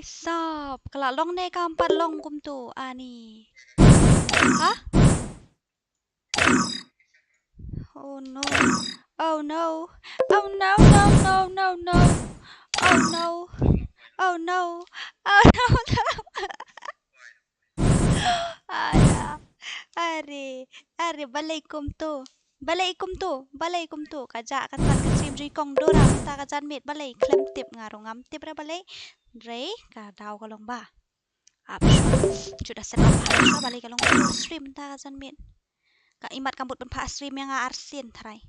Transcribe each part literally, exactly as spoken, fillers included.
Sap, ka la long ne kam pat long kumtu, ani. Ha? Oh no. Oh no. Oh no, no, no, no, no. Oh no. Oh no. Oh no, no. Ara. Are. Are, balei kumtu. Balei kumtu. Balei kumtu. Ka jah ka san ka stream jui kong dora. Ta ka jan miet balei. Khlem tip nga ruh ngam tip re balei. Re, ka daw ka long ba. Ap shwa. Ju da set up ha shwa balei ka long kumtu stream ta ka jan miet. Ka imat ka mut ban pha stream ïa nga arsien tharai.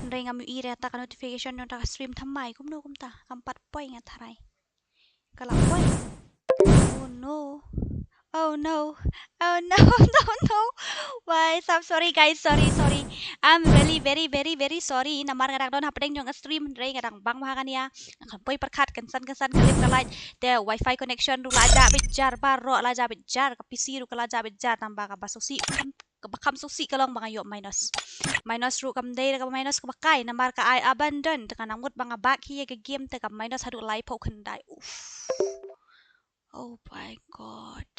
Hynrei ngam ïohi re ta ka notification jong ta ka stream thymmai kumno kumta. Kam pat poi nga tharai. Ka la poi. Oh no. Oh no. Oh no. No, no. Why? So sorry guys. Sorry, sorry. I'm really very, very, very sorry. Namar nga dang don hapdeng jong ka stream hynrei nga dang bang bha kan ïa. Nga kan poi pyrkhat kan san kan san ka lip ka light. Te wifi connection ruh la jah bit jar baroh la jah bit jar ka P C ruh ka la jah bit jar tang ba ka ba sngewsih. Ka ba kham sngewsih ka long ba nga ïoh minus. Minus ruh kam dei da ka minus ka ba kai namar ka ai abandon te ka nang mut ba nga back hi ïa ka game te ka minus haduh laiphew khyndai. Uff. Oh my god.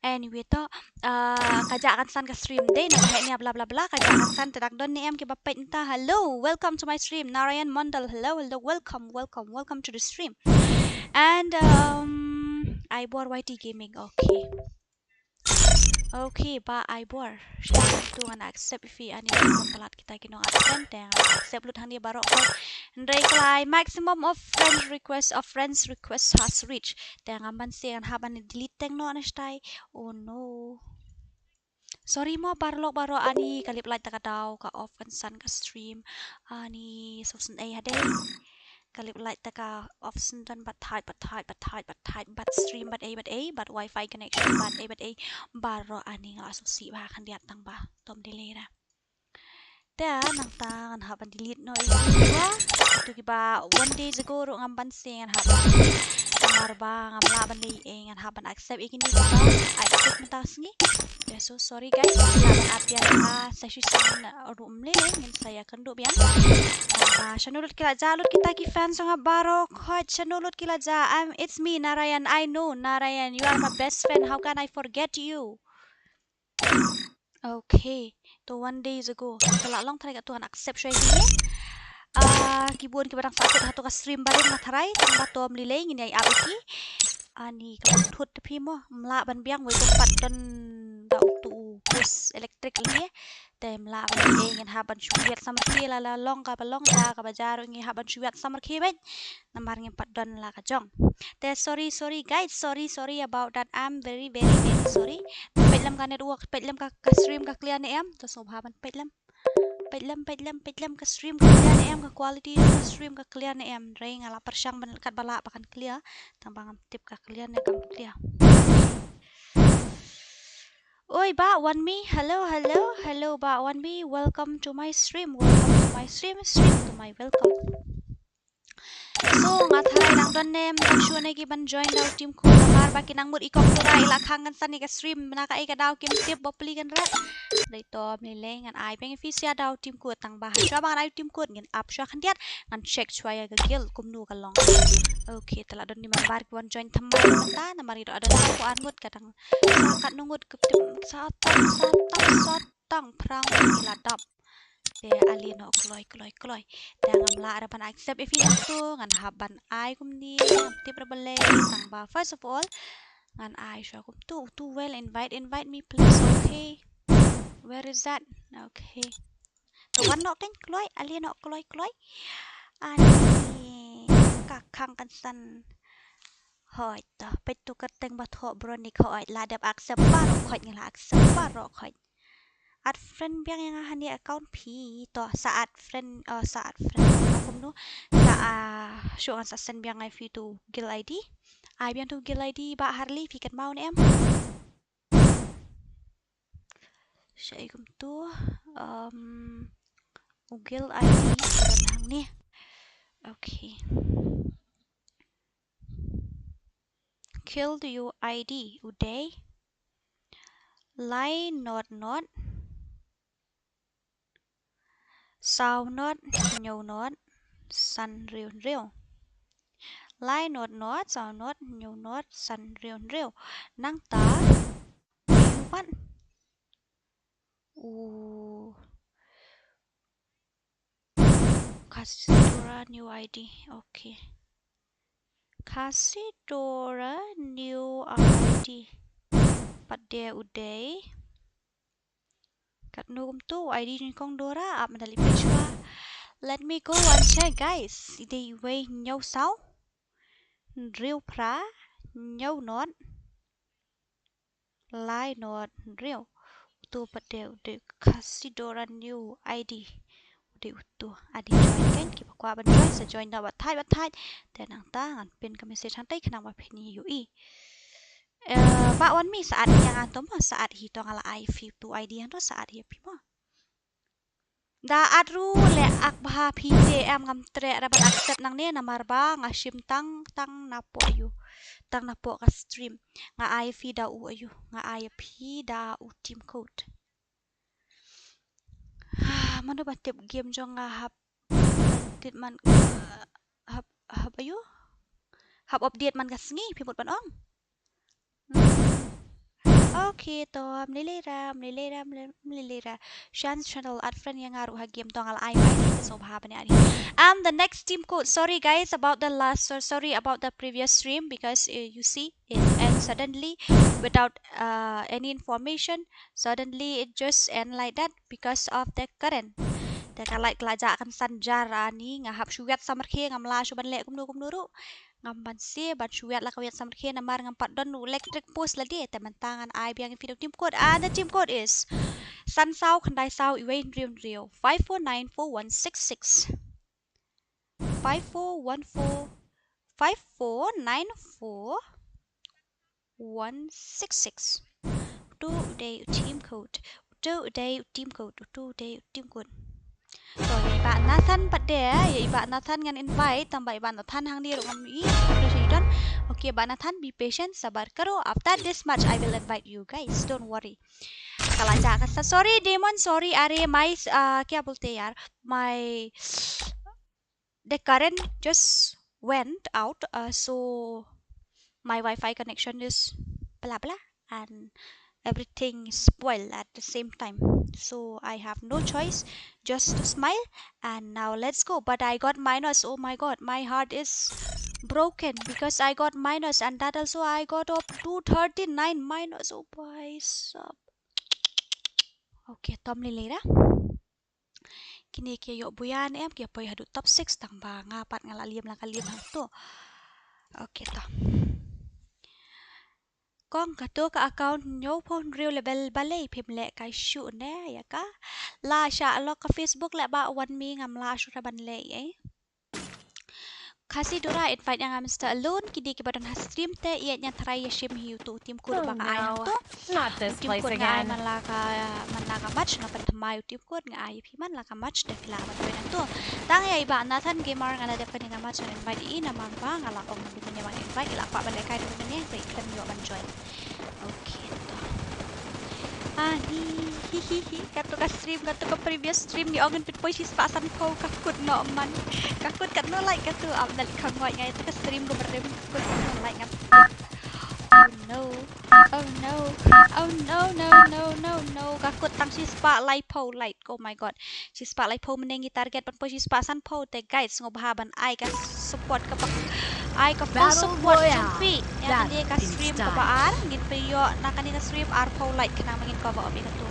Anyway to, ah, ka jah kan san ka stream dei na ba heh nia bla bla bla ka jah kan san te dang don ne em ki ba peit nta. Hello, welcome to my stream. Narayan Mondal, hello, hello, welcome, welcome, welcome to the stream. And um, Ibor Y T Gaming, okay. Okay, ba Ibor. Sha tu ngan accept ïa phi ani ngan palat kita ki nong absent te ngan accept lut hangne baroh ko. Hynrei klai maximum of friend request of friends request has reached. Te ngam ban seh ngan hap ban delete teng noh na shatai. Oh no. Sorry mo paralok baroh ani ka lip light ta ka daw ka off kan san ka stream. Ani sngewsynei hadei. Ka lip light ta ka off syndon bad thait bad thait bad thait bad thait bad stream bad ei bad ei bad wifi connection bad ei bad ei. Baroh ani nga la sngewsih ba khyndiat tang ba tom delay ra. Te nangta ngan hap ban delete noh ïa ki ba tu ki ba one days ago ruh ngam ban seh ngan hap ban. Namar ba ngam lah ban leh ei ngan hap ban accept ïa kine ki ba accept mynta sngi. Te so sorry guys. Ngam lah ban ap ïa ka session ruh mlei lei ngin sa ïa kynduh biang. Ba shano lut ki la ja lut kita ki fans nga baroh khoit shano lut ki la ja. I'm, it's me Narayan. I know Narayan, you are my best friend. How can I forget you? Okay, to one days ago. Ka la long tharai ka tu ngan accept shwa ïa ki. Ah, ki bun ki ba dang sa kut ha tu ka stream barim nga tharai tang ba tom lilei ngin ïa ap ïa ki. Ani ka thut te phi mo mlah ban biang wei kum pat don da utu u post electric lei. Te mlah ban biang ngin hap ban shu ïat samar ki la la long ka ba long da ka ba ja ruh ngi hap ban shu ïat samar ki bad. Namar ngim pat don la ka jong. Te sorry, sorry guys, sorry, sorry about that. I'm very, very, very sorry. Peit lem ka network, peit lem ka, ka stream ka clear ne em. To sngewbha ban peit lem. Peit lem, peit lem, peit lem ka stream ka clear ne em, ka quality ka stream ka clear ne em. Hynrei nga la pyrshang ban kat ba lah ba kan clear. Tang ba ngam tip ka clear ne kam clear. Oi, Bah Wanmi, hello, hello, hello, Bah Wanmi, welcome to my stream, welcome to my stream, stream to my welcome. So nga tharai dang don ne em dang shu ne ki ban join da u team ko namar ba ki nang mut i kong tura i la khang kan san ïa ka stream na ka ei ka daw kim tip ba pli kan rat. Dei to mlei lei ngan ai peng phi sia da u team ko tang ba ha shwa ba ngan ai u team ko ngin ap shwa khyndiat ngan check shwa ïa ka guild kumno ka long. Okay te la don ni member ki wan join thymmai mynta namar i do adon ko ar ngut ka dang sa kat ngut ka tip sa tang sa tang sa tang phrang ki la dap. Te ale noh kloi kloi kloi. Te ngam lah re ban accept ïa phi nangtu ngan hap ban ai kumne ngam tip re balei tang ba first of all ngan ai shwa kumtu utu well invite invite me please okay. Where is that? Okay. To wan noh kein kloi ale noh kloi kloi. Ani ka khang kan san. Hoi to peit tu kyrteng ba thoh Bronick hoi la dep accept baroh khoit ngi la accept baroh khoit. Add friend biang ïa nga ha ne account phi to sa add friend, eh, sa add friend. Kumno sa, ah, shu ngan sa send biang ïa phi tu guild I D. Ai biang tu guild I D Bah Harley phi kynmaw ne em. Sha i kumtu, um, u guild I D ka don hangne. Okay. Guild U I D u dei lai not not saw not hynñiew not san hynriew hynriew. Lai not not, saw not, hynñiew not, san hynriew hynriew. Nangta, pat. U Khasi Dora new I D. Okay. Khasi Dora new I D. Pat de u dei. Katno kumto u I D jong i Kong Dora, ap ma da leit peit shuwa. Let me go and check, guys. I dei iwei hynñiew saw hynriew phra hynñiew not lai not hynriew. Uto pat de u dei Khasi Dora new I D. U dei uto. Adi join kein, kiba kwah ban join sa join da bad thait bad thait. Te nangta ngan pin ka message hangtei khnang ba phin ïohi. Eh, ba wan mi sa add ïa nga to mo, sa add hi to, nga la ai phi uto I D hangto, sa add hi phi mo. Da add ruh leh ak bha phi te em, ngam treh ra ban accept nangne namar ba nga shim tang, tang napoh aiu. Tang napoh ka stream. Nga ai phi da u aiu. Nga ai phi da u team code. Ah, mano ba tip game jong nga hap update man, ah, hap, hap aiu? Hap update man ka sngi, phi mut ban ong. Hmm. Okay, to, mlilira, mlilira, mli-, mlilira. Shan's channel, add friend ïa nga ruh ha game, to, nga la ai mai, te sngewbha ban ïa ni. And the next team code, sorry guys about the last, so-, sorry about the previous stream because, uh, you see, it ends suddenly without, uh, any information. Suddenly it just end like that because of the current. Te ka light ka la jah kynsan jar ani, nga hap shu wiat samrkhie, ngam lah shuh ban leh kumno kumno ruh. Ngam banse ban shu wiat la ka wiat samrkhie namar ngam pat don u electric post lade, te mynta ngan ai biang ïa phi da u team code. And the team code is san saw khyndai saw iwei hynriew hynriew, five four nine four one six six. Five four one four, five four nine four one six six. Uto u dei u team code. Uto u dei u team code. Uto u dei u team code. To, ïa i Bah Nathan pat de, ïa i Bah Nathan ngan invite, tang ba i Bah Nathan hangne ruh ngam i, ruh shi don. Okay, Bah Nathan, be patient, sabar karo. After this match, I will invite you guys. Don't worry. Ka la jah ka sa-, sorry, Demon, sorry, are, my, uh, kya bolte yaar, my, the current just went out, uh, so my Wi-Fi connection is blah blah, and everything spoiled at the same time. So I have no choice just to smile. And now let's go. But I got minus. Oh my God, my heart is broken because I got minus, and that also I got up two thirty-nine minus. Oh, bhai sahab. Okay, to mlilira. Kine ki ïoh buaid ne em, ki poi haduh top six, tang ba nga pat nga la liam la ka liam hangto. Okay, to. Kong, kato ka account hynñiew phew hynriew level balei phim leh kai shuh ne ïa ka. La shah lock ka Facebook leh ba wan mi ngam lah shuh ra ban leh ei. Khasi Dora, invite ïa nga Mister Alone, kine kiba don ha stream te ïa ngan try ïa shim hi uto u team code ba nga ai hangto. Team code nga ai man la ka, man la ka match, nga pynthymmai u team code nga ai ïa phi man la ka match, te phi lah ban join hangto. Tang ïa i Bah Nathan Gamer nga la dep kane ka match ngan invite i namar ba nga la ong naduh mynne ban invite, i la kwah ban lehkai naduh mynne, te i khlem ïoh ban join. Okay, to. Ah, hi, hi, hi, hi. Kato ka stream, kato ka previous stream ngi ong ngin pynpoi shispah sanphew, ka kut noh man. Ka kut katno like kato, ap da leit kham wait ngai, kato ka stream kaba rim, ka kut katno like ngan. Oh no. Oh no. Oh no, no, no, no, no. Ka kut tang shispah laiphew like. Oh my God. Shispah laiphew mynne ngi target ban poi shispah sanphew te guys, sngewbha ban ai ka support kaba, ai ka full support jong phi ïa kane ka stream kaba ar, ngin pynïoh na kane ka stream arphew like khnang ba ngin cover up ïa kato.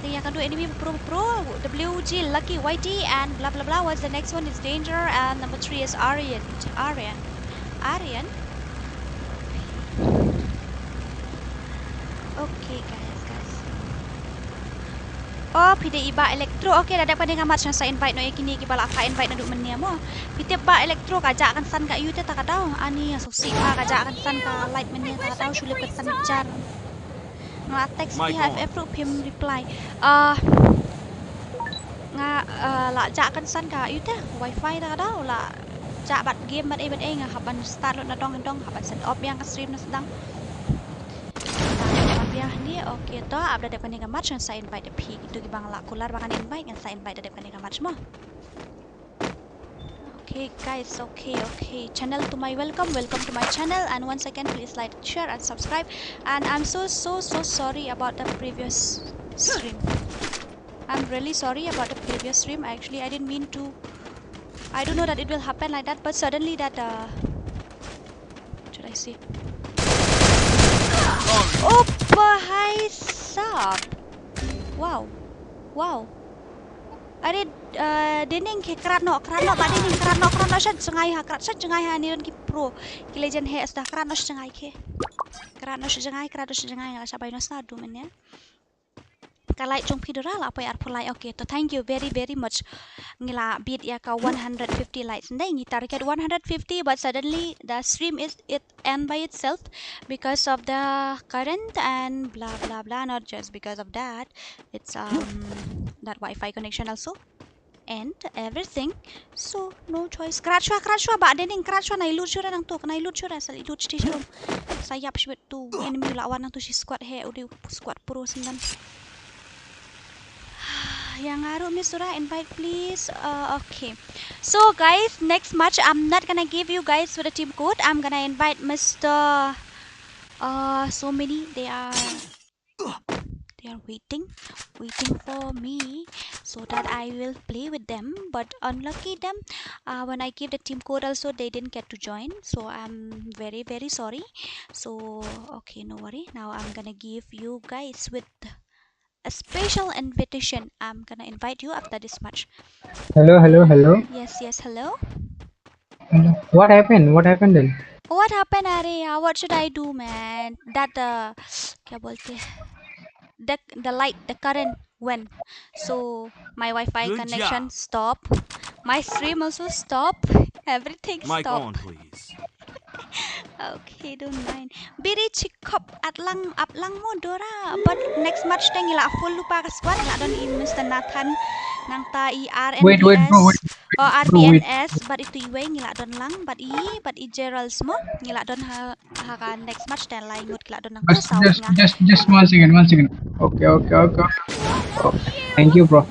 Te ïa kano enemy pro pro, W G Lucky Y T and blah blah blah. What's the next one is Danger and number three is Aryan. Aryan. Aryan. Okay, guys, guys. Oh, phi dei i Bah Electro. Okay, da dep kane ka match ngan sa invite noh ïa kine kiba la ka invite naduh mynne mo. Phi tip Bah Electro ka jah kynsan ka ïu te ta ka daw. Ani, sngewsih ba ka jah kynsan ka light mynne ta ka daw, shu lip kynsan jar. Nga la text phi ha F F ruh phim reply. Ah, nga, ah, la jah kynsan ka ïu te, wifi ta ka daw, la jah bad game bad ei bad ei, nga hap ban start lut na dong dong, hap ban set up biang ka stream na sdang. Tang biang ni, okay to, ap da dep kane ka match ngan sa invite phi, kito kiba nga la kular ba kan invite ngan sa invite da dep kane ka match mo. Ok, Hey guys, okay, okay. Channel to my welcome, welcome to my channel, and once again, please like, share, and subscribe. And I'm so, so, so sorry about the previous stream. I'm really sorry about the previous stream. Actually, I didn't mean to. I don't know that it will happen like that, but suddenly that uh, should I say? Oh, bhai sahab. Wow. Wow. Are, uh, Dening ke krat noh, krat noh, ba Dening krat noh, krat noh, sha jngai ha, krat sha jngai ha, ni don ki pro. Ki legend he sda krat noh sha jngai ke. Krat noh sha jngai, krat noh sha jngai, nga la sha bai noh sna du men ya. Ka like jong phi Dora la poi arphew like. Okay, to thank you very, very much. Ngi la beat ya ka one hundred fifty likes. Ndai ngi target one hundred fifty, but suddenly the stream is it end by itself because of the current and blah blah blah. Not just because of that, it's um that Wi-Fi connection also and everything. So no choice. Krat shwa, krat shwa, ba Dening krat shwa, nai lut shwa nangtu, nai lut shwa, sa lut shwa. Sa yap shwa tu enemy la wan nangtu shi squad he, udi squad pro sendam. Yang aru Miss Dora invite please. Uh, okay. So guys, next match I'm not gonna give you guys with a team code. I'm gonna invite Mister Uh, so many they are they are waiting, waiting for me so that I will play with them. But unlucky them, uh, when I give the team code also they didn't get to join. So I'm very, very sorry. So okay, no worry. Now I'm gonna give you guys with a special invitation. I'm gonna invite you after this match. Hello, hello, hello. Yes, yes, hello. Hello. What happened? What happened then? What happened, Arya? What should I do, man? That uh, kya bolte? The the light, the current went. So my Wi-Fi Good connection job. Stop. My stream also stop. Everything Mic stop. On, please. Okay, don't mind. Biri chikop atlang aplang mo Dora. But next match teng ila full lupa ka squad, ila don i Mister Nathan, nangta i R N B S. Wait, wait, bro, wait, Oh, bro, wait. R B N S, but itu iwe ngila don lang, but i, but i Gerald semua ngila don ha ha ka next match teng lai ngut kila don nang Just, kusau just, nga. Just, just one second, one second. Okay, okay, okay, okay. Okay. Thank you, bro.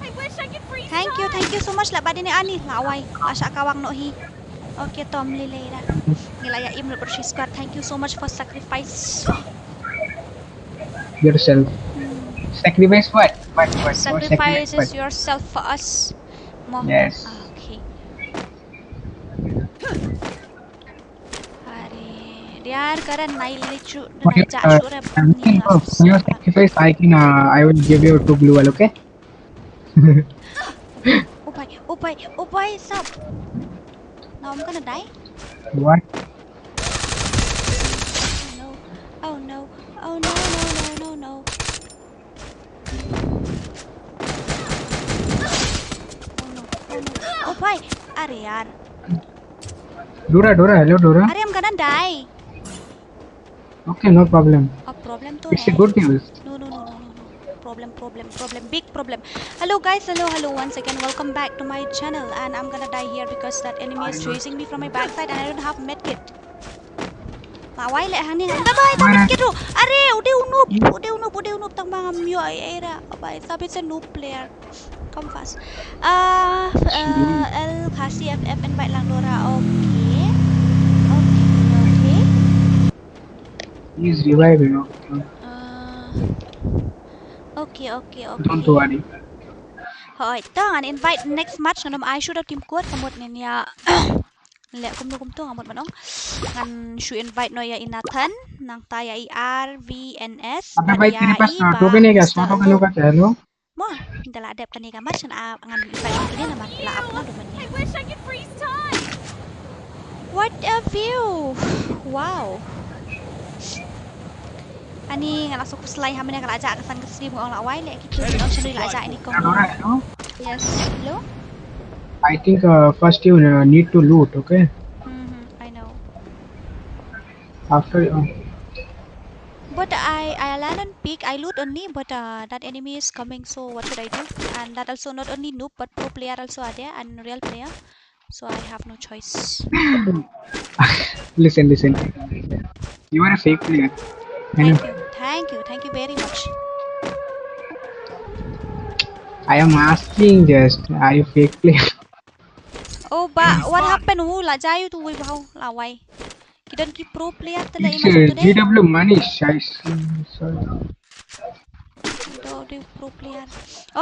Thank you, thank you so much lah, but ini ani lah awai lah syak kawang no hi. Okay, Tom lilay dah. Ngila ya im lo bersih squad. Thank you so much for sacrifice. Yourself. Hmm. Sacrifice what? What? What? What? Sacrifice Sacrifice yourself for us. Mo. Yes. Ah, okay. Are, diar karan nai lichu For nai your, ja uh, sure I'm looking nila for, for your sacrifice, I can, uh, I will give you two blue wall, okay? Upai, upai, upai sap. Now I'm gonna die. What? Oh no. Oh no. Oh no, no, no, no, no. Oh no. Oh no. Upai. Are yaar. Dora, Dora, hello, Dora. Are, I'm gonna die. Okay, no problem. A problem to It's a hai. Good news. No, no, no, no, no, no. Problem, problem, problem, big problem. Hello guys, hello, hello. Once again, welcome back to my channel, and I'm gonna die here because that enemy is chasing me from my backside and I don't have medkit. Lah wai leh hangni. Bye bye, tang medkit tu. Are, ude u noob, ude u noob, ude u noob tang bang am yo ai ai ra. Bye, tapi it's a noob player. Come fast. Uh, uh, El Khasi F F invite lang Dora. Okay. Okay, okay. He's reviving, okay. Uh, okay, okay, okay. Don't worry. Hoi, to ngan invite next match ngan ym ai shuh da team code ka mut ngin ïa leh kumno kumto nga mut ban ong. Ngan shu invite noh ïa i Nathan, nangta ïa i R V N S, अबे bad भाई ïa तेरे पास i uh, ba टोकन है क्या? Mister सौ टोकन Lo. होगा क्या? हेलो. Mo, da la dep kane ka match ngan ap, ngan invite kine namar ki la ap na du man I ïa. wish I could freeze time. What a view! Wow. Ani nga la suk slide ha mane ka la ja ka sang ka stream nga ong la wai leh ki tu ong shari la ja ini kong. Dora, hello. Yes. Hello? I think uh, first you uh, need to loot, okay? Mm-hmm, I know. After uh, But I I land on peak, I loot only, but uh, that enemy is coming, so what should I do? And that also not only noob, but pro player also are there and real player. So I have no choice. Listen, listen. You are a fake player. I know. Thank you, thank you, thank you very much. I am asking just, are you fake player? Oh Ba, what happened? Wu la jai u tu wei bau la wai. Ki don ki pro player te la i masa tu de. G W Manish, I see. Sorry. Ki don de pro player.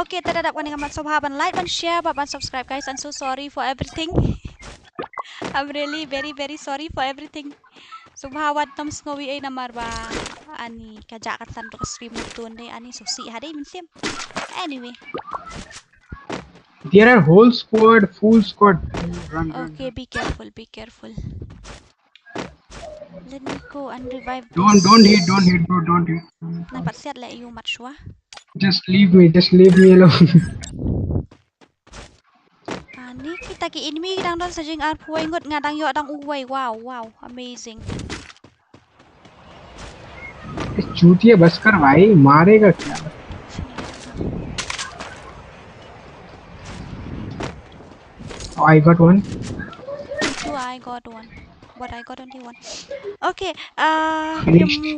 Okay, te da dap kane ka mat sngewbha ban like, ban share, ba ban subscribe guys. I'm so sorry for everything. I'm really very very sorry for everything. Sngewbha wat nym sngew ei namar ba ani ka ja ka tan ka stream tu de ani so si ha de mynsiem. Anyway. There are whole squad, full squad. Run, run, okay, run. Be careful, be careful. Let me go and revive. Don't, don't hit, don't hit, bro, don't hit. Nampat siat le you mat shwa. Just leave me, just leave me alone. Ani kita ki enemy dang don sa jing arphew ngut nga dang ïoh dang uwei. Wow, wow, amazing. चूतिया बस कर भाई, मारेगा क्या? Oh, I got one. Me too, I got one. But I got only one. Okay, uh,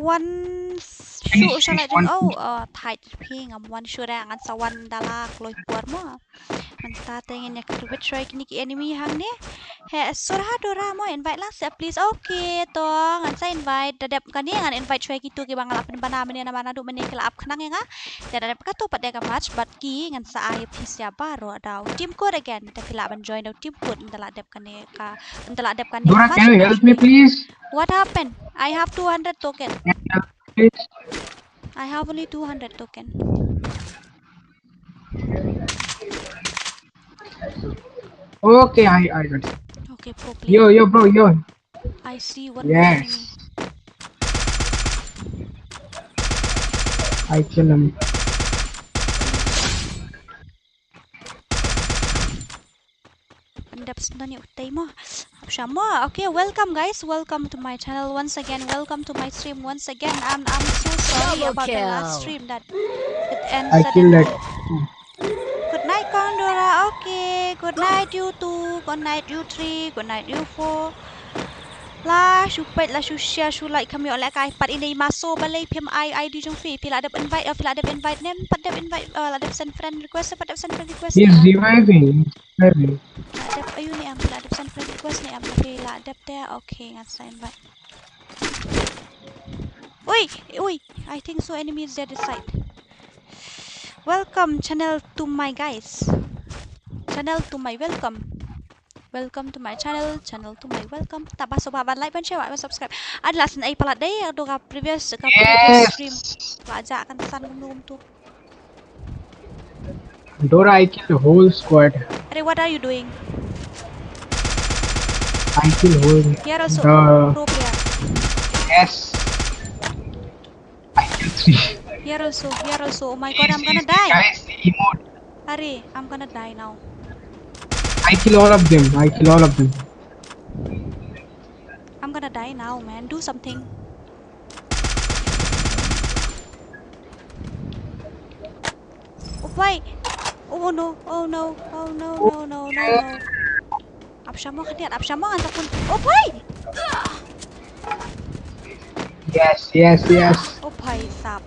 one shoot shall I do? Oh, uh, tight ping. I'm one shoot. Ngan sa one dala kloi por mo. Mynta te ngin ïa kyrpad shuwa ïa kine ki enemy hangne. He, Surha Dora mo invite lang seh please. Okay, to ngan sa invite. Da dep kane ngan invite shuwa ïa kitu kiba nga la pynbna mynne namar naduh mynne ki la ap khnang ïa nga. Te da dep kato pat de ka match bad ki ngan sa ai phi sha baroh da u team code again. Te phi lah ban join da u team code. Mynta la dep kane ka, mynta la dep kane ka match. Dora, can you help me please? What happened? I have two hundred token. Can you help me please? I have only two hundred token. Okay, I, I got it. Okay, pro player. Yo, yo, bro, yo. I see one enemy. Yes. I kill him. Ndep sndon ïa utei mo. Hap sha mo. Okay, welcome guys. Welcome to my channel once again. Welcome to my stream once again. I'm, I'm so sorry about the last stream that it ended suddenly. Good night, Kong Dora. Okay. Good night, you two. Good night, you three. Good night, you four. La shu peit, la shu share, shu like, kham ïoh lehkai pat ine i maso. Balei phim ai ID jong phi? Phi la dep invite, oh, phi la dep invite ne em pat dep invite, oh, la dep send friend request, pat dep send friend request. He's reviving. He's reviving. La dep ayu ne em, phi la dep send friend request ne em, phi la dep te, okay, ngan sa invite. Oi, oi, I think so enemy is there this side. Welcome channel to my guys. Channel to my welcome. Welcome to my channel, channel to my welcome. Taba soba ban like, ban share, ban subscribe. Adla sen ai palat dei, ado ka previous, ka previous stream. Yes. Ka aja kan san gum gum tu. Dora, I killed the whole squad. Are, what are you doing? I kill whole. Here also, the pro player. Yes. I killed three. Here also, here also. Oh my God, I'm gonna die. Guys, the emote. Are, I'm gonna die now. I kill all of them. I kill all of them. I'm gonna die now, man. Do something. Oh boy. Oh no. Oh no. Oh no, no, no, no, no. Ap sha mo khyndiat, ap sha mo ngan sa pun. Oh boy. Yes, yes, yes. Oh boy, sap.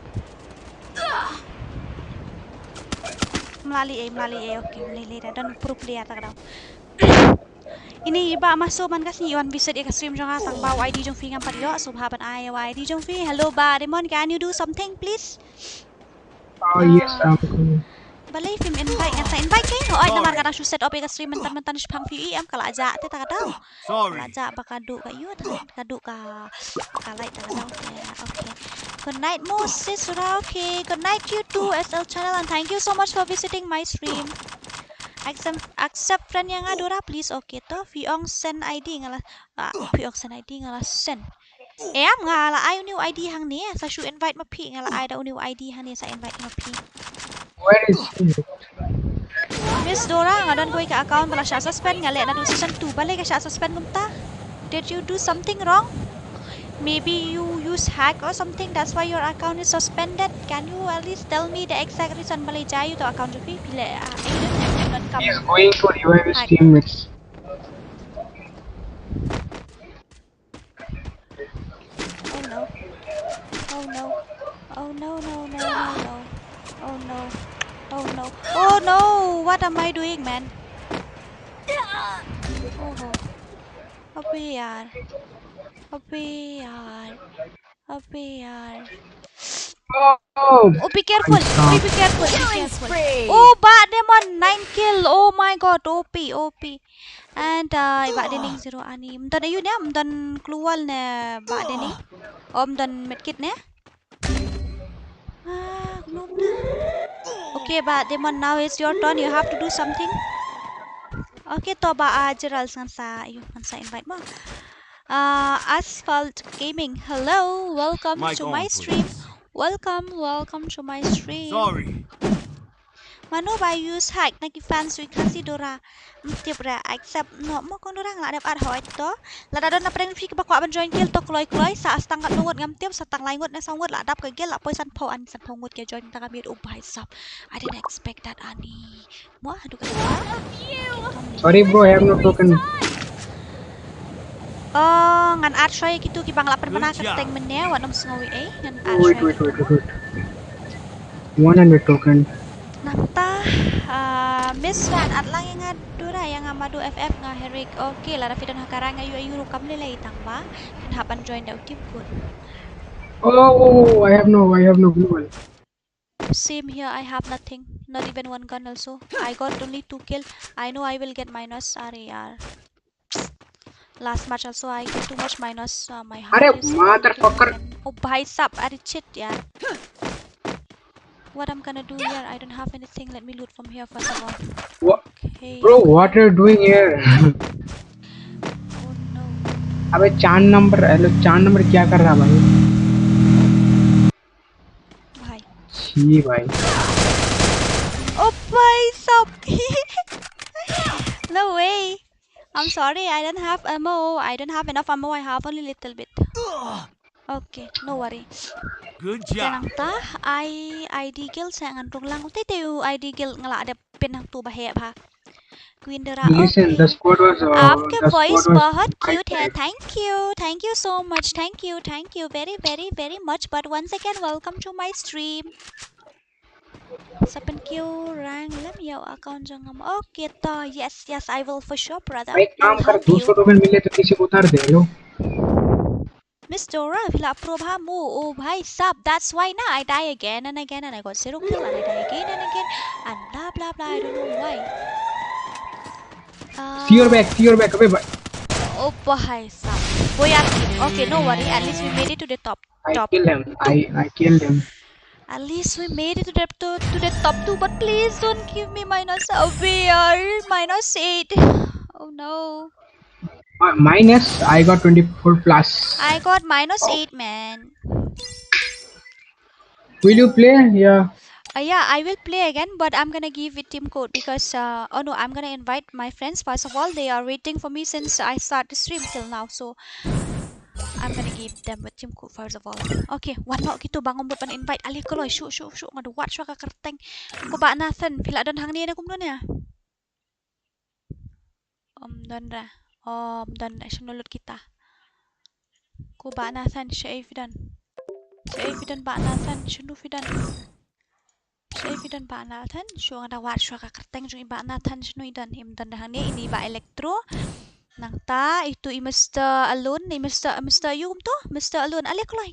Mlali eh, mlali eh. Okay, mlali da don pro player ta ka dau. Ini iba maso man ka sni wan visit ïa ka stream jong nga tang ba u ID jong phi ngam pat ïoh, sngewbha ban ai u ID jong phi. Hello ba Raymond, can you do something please? Oh yes, um, balei phim invite, ngan sa invite kein. Hooid, namar nga dang shu set up ïa ka stream mynta mynta, shipang phi em, ka la jah te ta ka dau. Ka la jah ba ka duh ka ïu ta ka duh ka ka light ta ka dau. Yeah, okay. Good night Moses Sura. Okay, good night you too S L channel, and thank you so much for visiting my stream. Accept, accept friend ïa nga Dora please. Okay, to phi ong send ID nga la, ah, phi ong send ID nga la send. Em, nga la ai u new ID hangne, sa shu invite ma phi, nga la ai da u new ID hangne, sa invite ma phi. Where is he? Miss Dora, nga don kawei ka account ba la shah suspend, nga leh naduh season two, balei ka shah suspend kumta? Did you do something wrong? Maybe you use hack or something, that's why your account is suspended. Can you at least tell me the exact reason balei jai u to account jong phi? Phi leh, ah, I don't, I don't come. He is going to revive his teammates. Oh no. Oh no. Oh no, no, no, no. Oh no. Oh no. Oh no. Oh no. What am I doing, man? Oho. Abe yaar. Abe yaar. Abe yaar. Oh, Oh, be careful. Acha. Oi, be careful. Be Killing careful. spree. Oh, Bah Demon, nine kill. Oh my god, O P, O P. And uh, Bah Dening zero ani. Mdon ayu ne, mdon kluwal ne Bah Dening. Oh, mdon medkit ne. Ah, kumno mdon. Okay, Bah Demon, now it's your turn. You have to do something. Okay, to Bah uh, Gerald ngan sa, ayu, ngan sa invite mo. Uh, Asphalt Gaming, hello, welcome Mic to on, my stream. Please. Welcome, welcome to my stream. Sorry. Mano ba use hack na ki fans wi Khasi Dora. Mtip re accept no mo kong Dora nga la dep ar hoi to. Lada don na prank free kiba kwah ban join guild to kloi kloi sa astang ngat ngut ngam tip sa tang lai ngut ne sa ngut la dap ka guild la poi san pho an san pho ngut ke join ta ka miet. Oh bhai sab. I didn't expect that ani. Mo hadu ka. Sorry bro, I have no token. Oh, ngan add shoi kitu ki bang la pynmana Good ka teng job. mene wat nong sngowi eh ngan add Wait, shoi wait, kitu. Wait, wait, wait. One hundred token. Nangta uh, Miss Ran at lang yang adu ra yang amadu F F nga herik. Okay, la rafi don hakarang ayu ayu rukam le lai tang ba. Kan hapan join da u team good. Oh, I have no, I have no global. Same here, I have nothing. Not even one gun also. I got only two kill. I know I will get minus. Are yaar. Last match also I get too much minus. Uh, my heart Are is motherfucker. Oh bhai sab, are cheat yaar. What I'm gonna do here? I don't have anything. Let me loot from here first of all. What, Okay. Bro, what are you doing here? Oh no. अबे चार नंबर, हेलो, चार नंबर क्या कर रहा भाई? Bhai. छी भाई. Oh bhai sab. No way. I'm sorry, I don't have ammo. I don't have enough ammo. I have only little bit. Okay, no worry. Good Te job. nangta, I ID guild sa ngan rung lang. Te te u ID guild nga la dep pin hangtu ba heh bha. Queen Dora. Listen, the Okay. squad was, uh, आपके the squad वॉइस was बहुत quite क्यूट है. tight. Thank you, thank you so much. Thank you, thank you very, very, very much. But once again, welcome to my stream. Sa pynkiew rank lem ïa u account jong nga. Okay to, yes, yes, I will for sure, brother. भाई, I'll काम कर, help दो you. सौ टोकन मिले तो किसी को उतार दे लो. Miss Dora, phi la pro bha mo. Oh bhai sab, that's why na I die again and again and I got zero kill and I die again and again and blah blah blah. I don't know why. Uh, See your back, see your back. अबे भाई. Oh bhai sab. Boy, okay, no worry. At least we made it to the top. I Top. kill him. I, I kill him. At least we made it to the to, to the top two, but please don't give me minus. Oh, we are minus eight. Oh no. Uh, minus, I got twenty-four plus. I got minus Oh. eight, man. Will you play? Yeah. Uh, yeah, I will play again, but I'm gonna give it team code because uh, oh no, I'm gonna invite my friends first of all. They are waiting for me since I start the stream till now, so I'm gonna give them a team code first of all. Okay, wan noh kitu ba ngam mut ban invite. Ale kloi, shu shu shu, nga da wad shuwa ka kyrteng. Ko Bah Nathan, phi la don hangne ne kumno ne? Ym don re. Ym don re, shano lut kita. Ko Bah Nathan, shaei phi don? Shaei phi don Bah Nathan, shano phi don? Shaei phi don Bah Nathan? Shu nga da wad shuwa ka kyrteng jong i Bah Nathan, shano i don? Im don re hangne, ini Bah Electro. Nangta itu i Mister Alone, i Mister, Mister ayu kumto? Mister Alone, ale kloi.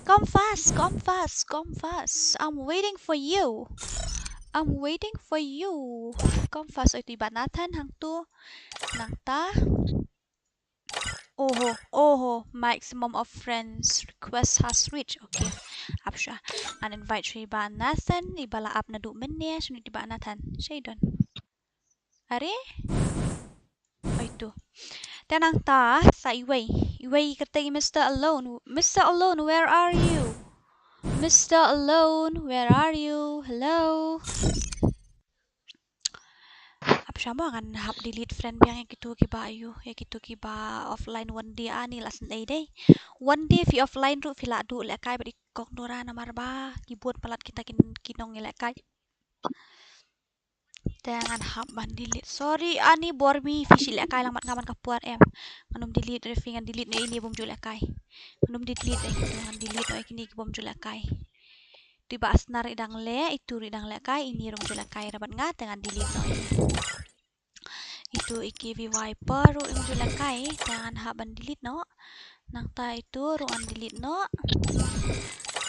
Come fast, come fast, come fast. I'm waiting for you. I'm waiting for you. Come fast. Oh, itu i Bah Nathan hangtu. Nangta. Oho, oho, maximum of friends request has reached. Okay. Ap shuwa. Ngan invite shuwa i Bah Nathan, i ba la ap naduh mynne, shano i Bah Nathan. Shaei don? Are? Oh, itu. Te nangta, sa iwei. Iwei kata i Mister Alone. Mister Alone, where are you? Mister Alone, where are you? Hello? Ap shuwa mo, ngan hap delete friend biang ïa kitu kiba ayu, ïa kitu kiba offline one day ani la sngewdei. One day phi offline ruh phi la duh lehkai bad i Kong Dora namar ba ki bun palat kita ki, ki nonglehkai. Te ngan hap ban delete. Sorry ani bor mi, phi shu lehkai lang mat nga man ka por em. Ngan ym delete re phi, ngan delete ne ini bym ju lehkai. Ngan ym delete re, ngan delete ne kine ki bym ju lehkai. Te ba Asnar i dang leh, itu i dang lehkai, ini ruh ym ju lehkai re bad nga, te ngan delete ne. Itu Ïa ki viper ruh ym ju lehkai, te ngan hap ban delete noh. Nangta ito ruh ngan delete noh.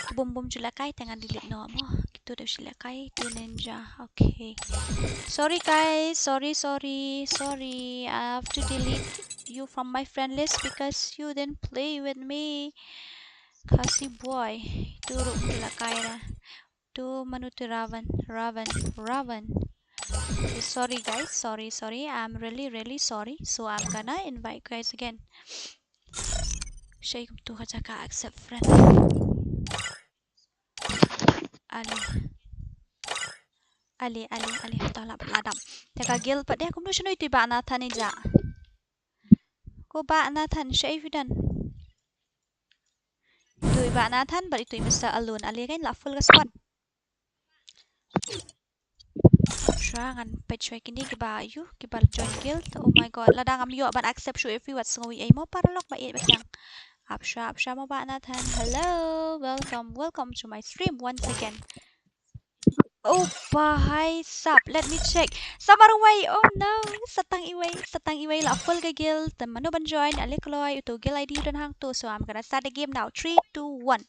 Ki bym bym ju lehkai te ngan delete noh mo. Kito dei shu lehkai, ito ninja. Okay. Sorry guys, sorry, sorry, sorry. I have to delete you from my friend list because you didn't play with me. Khasi boy. Ito ruh ym ju lehkai ra. To mano to Raven, Raven, Raven. Okay, sorry guys, sorry, sorry. I'm really, really sorry. So I'm gonna invite you guys again. Shai kum tu ka jaka accept friend. Ali. Ali, Ali, Ali. Tah la, la dam. Te ka guild pat de kumno shano ito i Bah Nathan i ja. Ko Bah Nathan, shai fidan. Ito i Bah Nathan, bad ito i Mister Alun. Ali kan la full ka squad. Shuwa ngan peit shuwa kine kiba ïoh, kiba join guild. Oh my god, lada ngam ïoh ban accept shuh ïa phi wat sngew ei mo paralok ba ïeit ba thiang. Ap shuwa, ap shuwa mo Bah Nathan. Hello, welcome, welcome to my stream once again. Oh, bahai sap. Let me check. Sabar wei. Oh no. Sa tang iwei, sa tang iwei la full ka guild. Te mano ban join, ale kloi, uto guild I D don hangto. So I'm gonna start the game now. Three, two, one.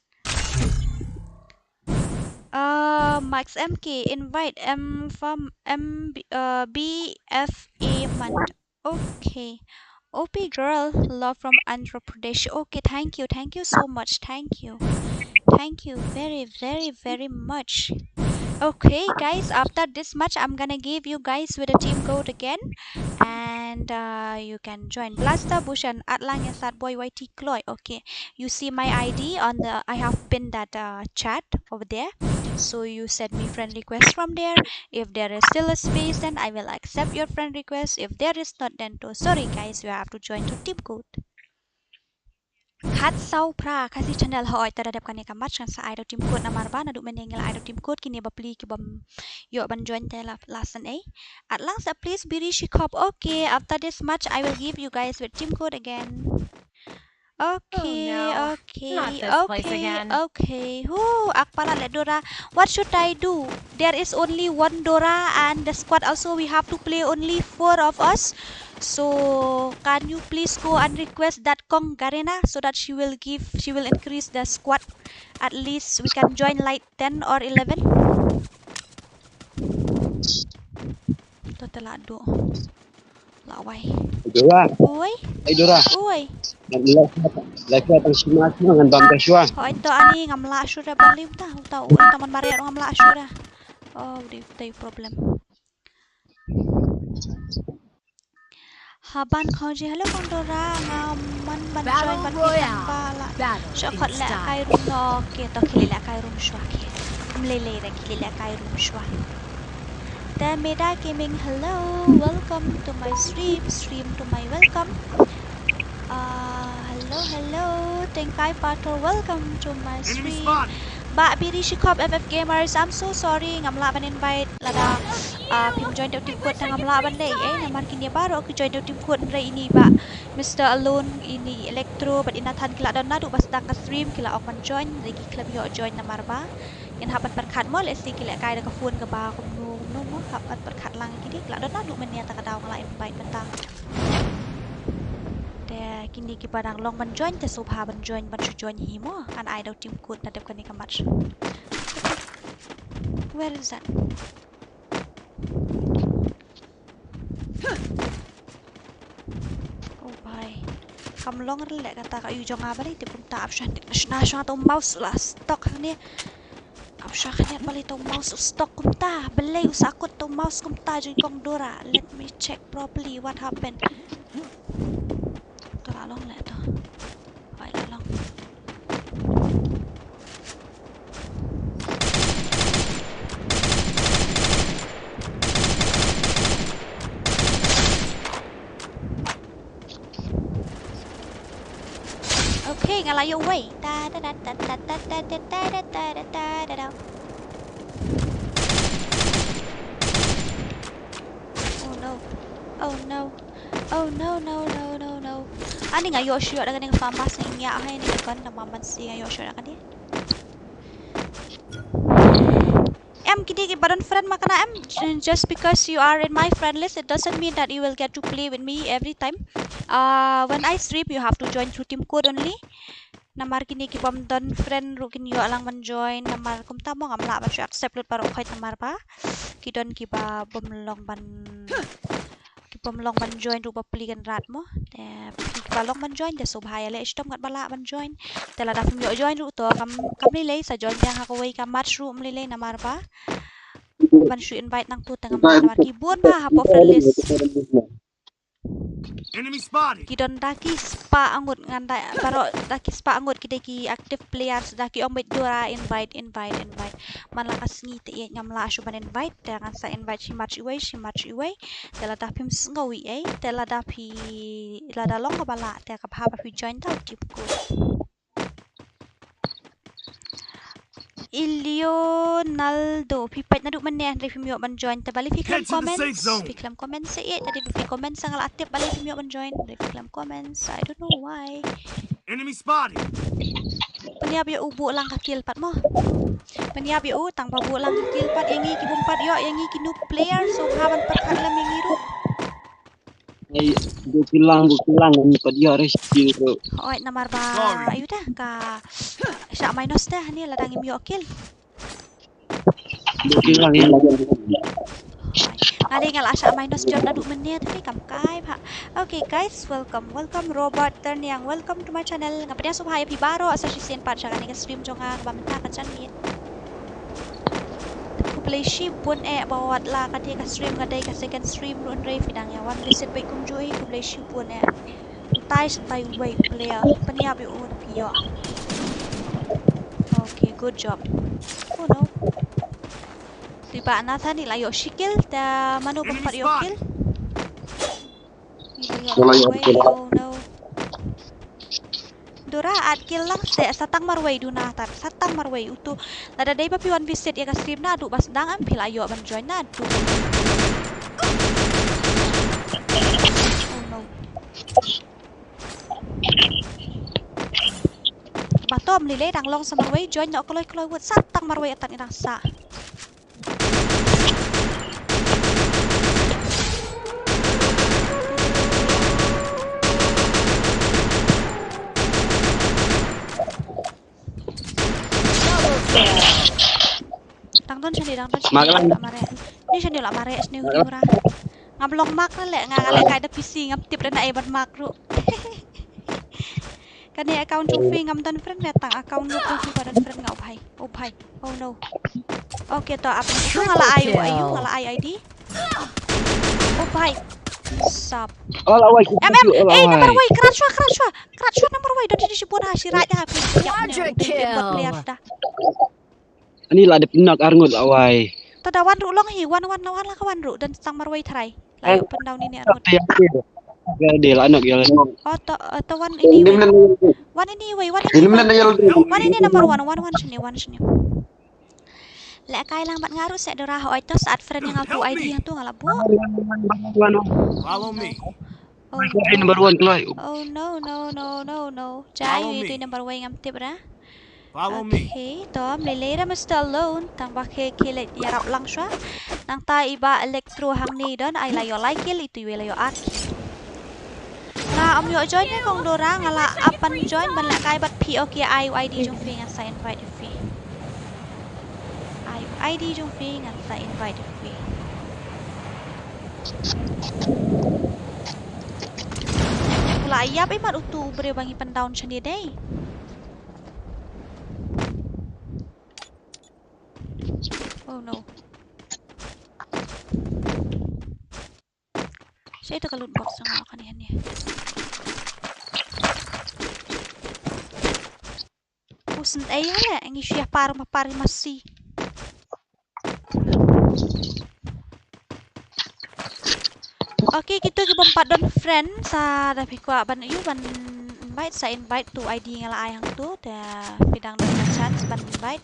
Uh, Max M K, invite M from M B, uh, B F A Mand. Okay. O P girl, love from Andhra Pradesh. Okay, thank you, thank you so much, thank you. Thank you very, very, very much. Okay, guys, after this match, I'm gonna give you guys with a team code again. And, uh, you can join Blaster, Bush, and Atlang and Sad Boy Y T Chloe. Okay, you see my I D on the, I have pinned that, uh, chat over there. So you send me friend request from there. If there is still a space, then I will accept your friend request. If there is not, then to sorry guys, you have to join to team code. Khat saw phra Khasi channel, hooid, te da dep kane ka match ngan sa ai da u team code namar ba naduh mynne ngi la ai da u team code, kine bapli ki bym ïoh ban join te la, la sngewsih. At lang sa please Biri Shikhop. Okay, after this match I will give you guys with team code again. Okay, okay, okay, okay. Hu, ak palat leh Dora. What should I do? There is only one Dora and the squad also we have to play only four of us. So can you please go and request that Kong Garena so that she will give, she will increase the squad. At least we can join like ten or eleven. To te la duh. La wai. Dora. Oi. Ai Dora. Oi. Lai lai tang sima sima ngan bam ta shwa. Hoi to ani ngam lah shuh re balim ta. Uta oi to man mare ngam lah shuh re. Oh, dei dei problem. Haban khonji hello Kong Dora, nga man ban join ban pi tang ba la. Shokot leh kai room no, okay, to khie leh kai room shwa khie. Mlei lei re khie leh kai room shwa. Te Meda Gaming, hello, welcome to my stream, stream to my welcome. Uh, hello, hello, Tengkai Pato, welcome to my stream. Ba Biri Shikhop F F Gamers, I'm so sorry ngam lah ban invite lada, uh, phim join da u team code te ngam lah ban leh ei namar kine baroh ki join da u team code, hynrei ine i Bah Mister Alone, ine i Electro bad i Nathan ki la don naduh ba sdang ka stream, ki la ong ban join, hynrei ki khlem ïoh join namar ba ngin hap ban pyrkhat mo, leh shi ki leh kai da ka phone kaba kumno kumno mo, hap ban pyrkhat lang ïa kine, ki la don naduh mynne, ta ka daw nga la invite mynta. Te kine kiba dang long ban join te sngewbha ban join, ban shu join hi mo. Ngan ai da u team code na dep kane ka match. Where is that? Oh bhai. Kam long re leh kata ka ïu jong nga balei te kumta, ap shuwa, na shuwa to mouse la stuck hangne. Ap shuwa khyndiat balei to mouse u stuck kumta. Balei u sa kut to mouse kumta jong i Kong Dora. Let me check properly what happened. To la long leh to. Hoi la long. Okay, nga la ïoh wei. Ta ta ta ta ta ta ta ta ta ta ta ta ta. Oh no. Oh no. Oh no no no no no. Ani nga ïoh shuh da kane ka FAMAS, nga ïa hai ne ka gun, da ma man si nga ïoh shuh da kane. Em, kine kiba don friend ma kane em, j-, just because you are in my friend list, it doesn't mean that you will get to play with me every time. Uh, when I stream, you have to join through team code only. Namar kine ki bym don friend ruh kin ïoh lang ban join, namar kumta mo ngam lah ban shu accept lut baroh khoit namar ba ki don kiba bym long ban, ki bym long ban join ruh ba plie kan rat mo. Te phi kiba long ban join te sngewbha ïaleh shitom katba lah ban join. Te lada phim ïoh join ruh to kam, kam lei lei, sa join biang ha kawei ka match ruh ym lei lei namar ba ban shu invite nangtu te ngam lah namar ki bun bha hapoh friend list. Enemy spotted. Ki don da ki spah ngut, ngan da baroh da ki spah ngut ki dei ki active players, da ki ong beit Dora invite, invite, invite. Man la ka sngi te ïeit ngam lah shuh ban invite, te ngan sa invite shi match iwei, shi match iwei. Te lada phim sngew ïeit, te lada phi, lada long kaba lah, te ka bha ba phi join da u team code. Ilionaldo, phi peit naduh mynne hynrei phim ïoh ban join, te balei phi khlem comment? Phi khlem comment sa ïeit, te dei ba phi comment sa nga la tip balei phim ïoh ban join, hynrei phi khlem comment sa, I don't know why. Enemy spotted. Pynïap ïa u buh lang ka kill pat mo. Pynïap ïa u tang ba buh lang ka kill pat, ïa ngi ki bym pat ïoh, ïa ngi ki noob player, sngewbha ban pyrkhat lem ïa ngi ruh. Ai, buh kill lang, buh kill lang, ngam pat ïoh re skill tu. Hooid, namar ba, ayu te, ka shah minus te, hani lada ngim ïoh kill. Buh kill lang, ïa. Hooid. Nga dei nga la shah minus jot naduh mynne, tapi kam kai bha. Okay, guys, welcome, welcome, Robert Terniang, welcome to my channel. Nga pdiang sngewbha ïa phi baroh sa shisien pat sha kane ka stream jong nga kaba mynta ka janmiet. Khublei shibun eh, ba wat la kane ka stream ka dei ka second stream ruh hynrei phi dang ïa wan visit beit kumjuh hi, khublei shibun eh. Utai shatai uwei u player, pynïap ïa u na phi ïoh. Okay, good job. Oh no. Te ba Nathan i la ïoh shi kill, te mano bym pat ïoh kill? Nga la ïoh kill. Oh no. Dora, add kill lang seh, sa tang marwei duna tat, sa tang marwei utu. Lada dei ba phi wan visit ïa ka stream naduh ba sdang em phi la ïoh ban join naduh. Oh no. Ba tom lei lei dang long sa marwei, join noh kloi kloi wut, sa tang marwei tat ngi dang sah. Dang don shane, dang don shane. Mareh. Ni shane la mareh shane u Dora. Ngam long mark na leh, nga nga leh kai da P C, ngam tip re na ei ban mark ruh. Kane account jong phi ngam don friend re, tang account jong phi ba don friend nga, oh bhai. Oh bhai. Oh no. Okay, to ap. Nga la ai, ayu, nga la ai I D. Oh bhai. Sap. Em, em, eh, number wei, krat shwa, krat shwa. Krat shwa number wei, don shibun ha, shi raid ha, phi. Quadra kill. Ani la dep knock arngut la wai. To da wan ruh long hi, wan, wan, wan la ka wan ruh, don tang marwei trai. La ïoh pyndown ine arngut. Te ya, te. Ya, de la knock ya. Oh, to, eh, to wan ini wei. Wan ini wei, wan ini wei. Wan ini number one, wan, wan shane, wan shane. Leh kai lang bad nga ruh seh Dora, hooid to sa add friend ïa nga, ku I D ïa tu nga la buh. Follow me. Oh, number one kloi. Oh no, no, no, no, no. Jai, itu number one ngam tip ra. Follow me. Okay, to, ym lei lei ra Mister Alone, tang ba khe khe leit ïarap lang shwa. Nangta i Bah Electro hangne don, ai la ïoh lai kill, itu i wei la ïoh ar kill. Nga ym ïoh join ne kong Dora, nga la ap ban join ban leh kai bad phi, okay, ai u I D jong phi ngan sa invite phi. Ai u I D jong phi ngan sa invite phi. U la ïap i mat utu u briew ba ngi pyndown shane dei. Oh no. Shaei ita ka loot box jong nga kane hangne. Pusin ei hale ngi shu ïa par ma par masi. Okay, kito ki bym pat don friend sa da phi kwah ban ïoh ban invite sa invite tu I D nga la ai hangtu te phi dang don chance ban invite.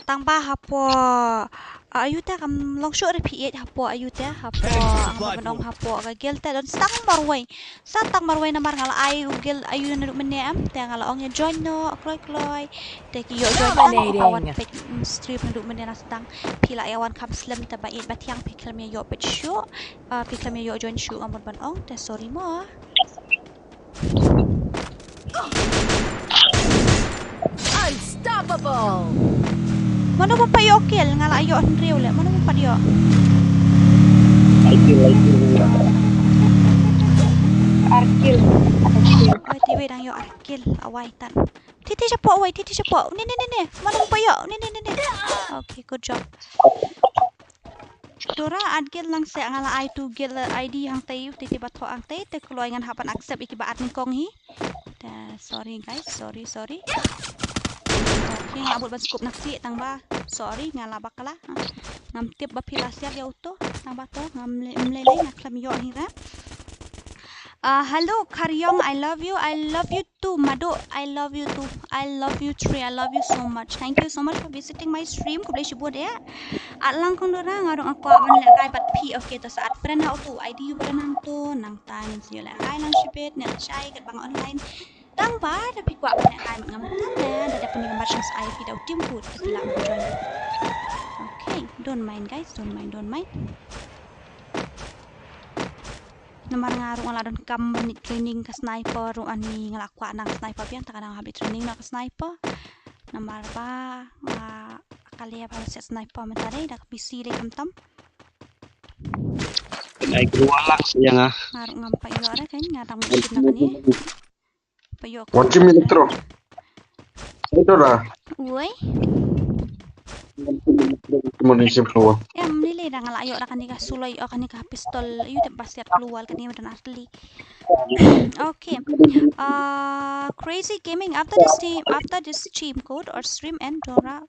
Tang ba hapoh, Ayu te kam long shuh re phi ïeit hapoh ayu te hapoh, nga ban ong hapoh ka guild te don sa tang marwei. Sa tang marwei namar nga la ai u guild ayu naduh mynne em, te nga la ong ïa join noh kloi kloi. Te ki ïoh join tang ki ba wan peit, mm, stream naduh mynne na sdang. Phi la ïa wan kham slem te ba ïeit ba thiang phi khlem ïa ïoh peit shuh. Ah, phi khlem ïa ïoh join shuh nga mut ban ong te sorry mo. Unstoppable. Mano ba pat ïoh kill, nga la ïoh hynriew leh, mano ba pat ïoh. Ai kill, ai kill. Ar kill. Ar kill. Oi, te wei dang ïoh ar kill, awai tan. Titi shapoh, wei, titi shapoh. Ni, ni, ni, ni. Mano ba pat ïoh. Ni, ni, ni, ni. Okay, good job. Dora, add guild lang seh, nga la ai tu guild I D hangtei, titi ba thoh hangtei, te kloi ngan hap ban accept ïa ki ba add nyngkong hi. Te, sorry guys, sorry, sorry. Okay, nga bud ban scoop na khlieh tang ba. Sorry, nga la bakla. Ngam tip ba phi la siat ïa uto, tang ba to, ngam le, ngam le, nga khlem ïoh hi ra. Ah, hello, Kharyong, I love you, I love you too, Mado, I love you too, I love you three, I love you so much. Thank you so much for visiting my stream. Khublei shibun eh. Add lang kong Dora, nga ruh nga kwah ban lehkai bad phi. Okay, to sa add friend ha uto, I D u ba don hangto, nangta ngin sa ïoh lehkai lang shibit, ne lashai katba nga online. Tang ba da phi kwah ban lehkai bad nga mynta ne, da dep pynmih ka merchant ai phi da u team code, te phi lah ban join. Okay, don't mind guys, don't mind, don't mind. Namar nga ruh nga la donkam ban leit training ka sniper ruh ani, nga la kwah nang sniper biang, te ka dang hap leit training noh ka sniper. Namar ba nga ka leh ba siat sniper mynta dei, da ka P C dei khamtam. Ai, keluar lah siang ah. Nga ruh ngam pat ïoh re kan, nga dang machine na kane. Pat ïoh. Wan chim intro. Intro dah. Woi. Em, ni le dang la ïoh da kane ka suloi, oh, kane ka pistol. Ïoh te ba siat keluar kane madan artli. Okay. Uh, Crazy Gaming, after this team, after this team code or stream and Dora,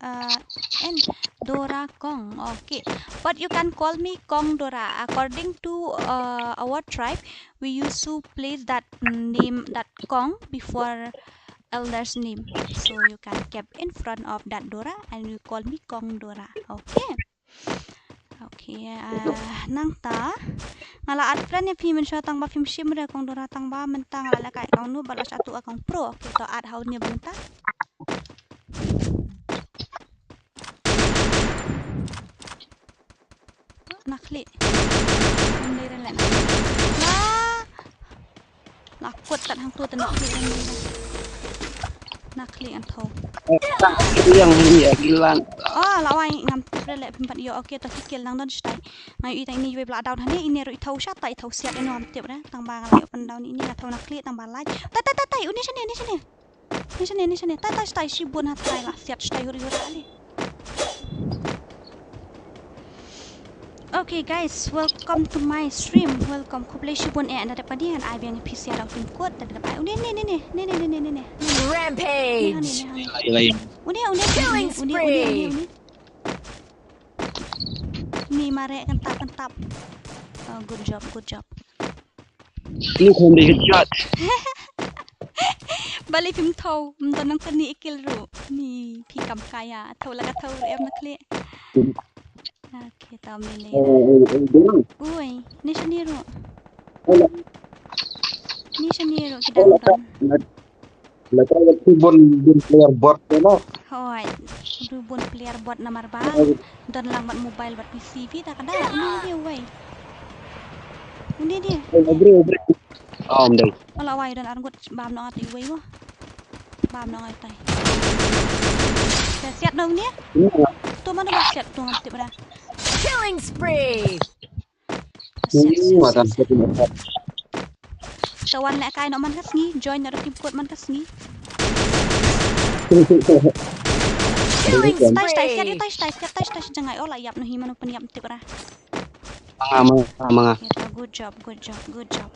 uh, and Dora Kong. Okay. But you can call me Kong Dora. According to, uh, our tribe, we used to place that name, that Kong, before elder's name. So you can keep in front of that Dora and you call me Kong Dora. Okay. Okay, uh, nangta nga la add friend ïa phi mynshuwa tang ba phim shim re Kong Dora, tang ba mynta nga la lehkai Kong Noob bad la shah tuh Kong Pro. Okay, to add ha une ba mynta. Na khlieh. Ym dei re leh na. Ah! La kut tat hangto te na khlieh. Na khlieh ngan thaw. Yang ni ya gilan. Ah, la wai ngam tip re leh phim pat ïoh. Okay, to ki kill nang don shatai. Nga ïohi tang ine iwei ba la down hangne, ine ruh i thaw shatai, i thaw siat ino ngam tip re. Tang ba nga la ïoh pyndown ine, nga thaw na khlieh tang ba lait. Tai, tai, tai, tai, une shane, une shane. Une shane, une shane. Tai, tai, tai, shibun ha tai la siat shatai hur hur ali. Okay guys, welcome to my stream. Welcome. Khublei shibun eh, da dep kane ngan ai biang phi sia da u team code, da dep ai. Une, une, une. Rampage. Une, une, une. Une, une, une. Killing spree. Ni mare kan tap, kan tap. Oh, good job, good job. Ni kham dei headshot. Balei phim thaw, ym don nang kane i kill ruh. Ni phi kam kaya, thaw la ka thaw ruh em na khlieh. Okay, thaw mele. Ui, ni shane ruh. Ni shane ruh ki dang don. Lada ïa ki bun, bun player bot te no. Hooid, du bun player bot namar ba don lang bad mobile bad P C phi ta ka da. Une dia wei. Une dia. Obre, obre. Om dei. Ola wai don arngut bam no atu wei mo. Bam no ngai tai. Siat no une. Tu mana ba siat tu ngam tip ba da. Killing spree. Sa wan lehkai noh man ka sngi, join noh da team code man ka sngi. Killing spree. Tai, tai, siat, tai, tai, siat, tai, tai, jangai, oh, la ïap noh hi mano pynïap tip ra. Manga, manga, manga. Good job, good job, good job.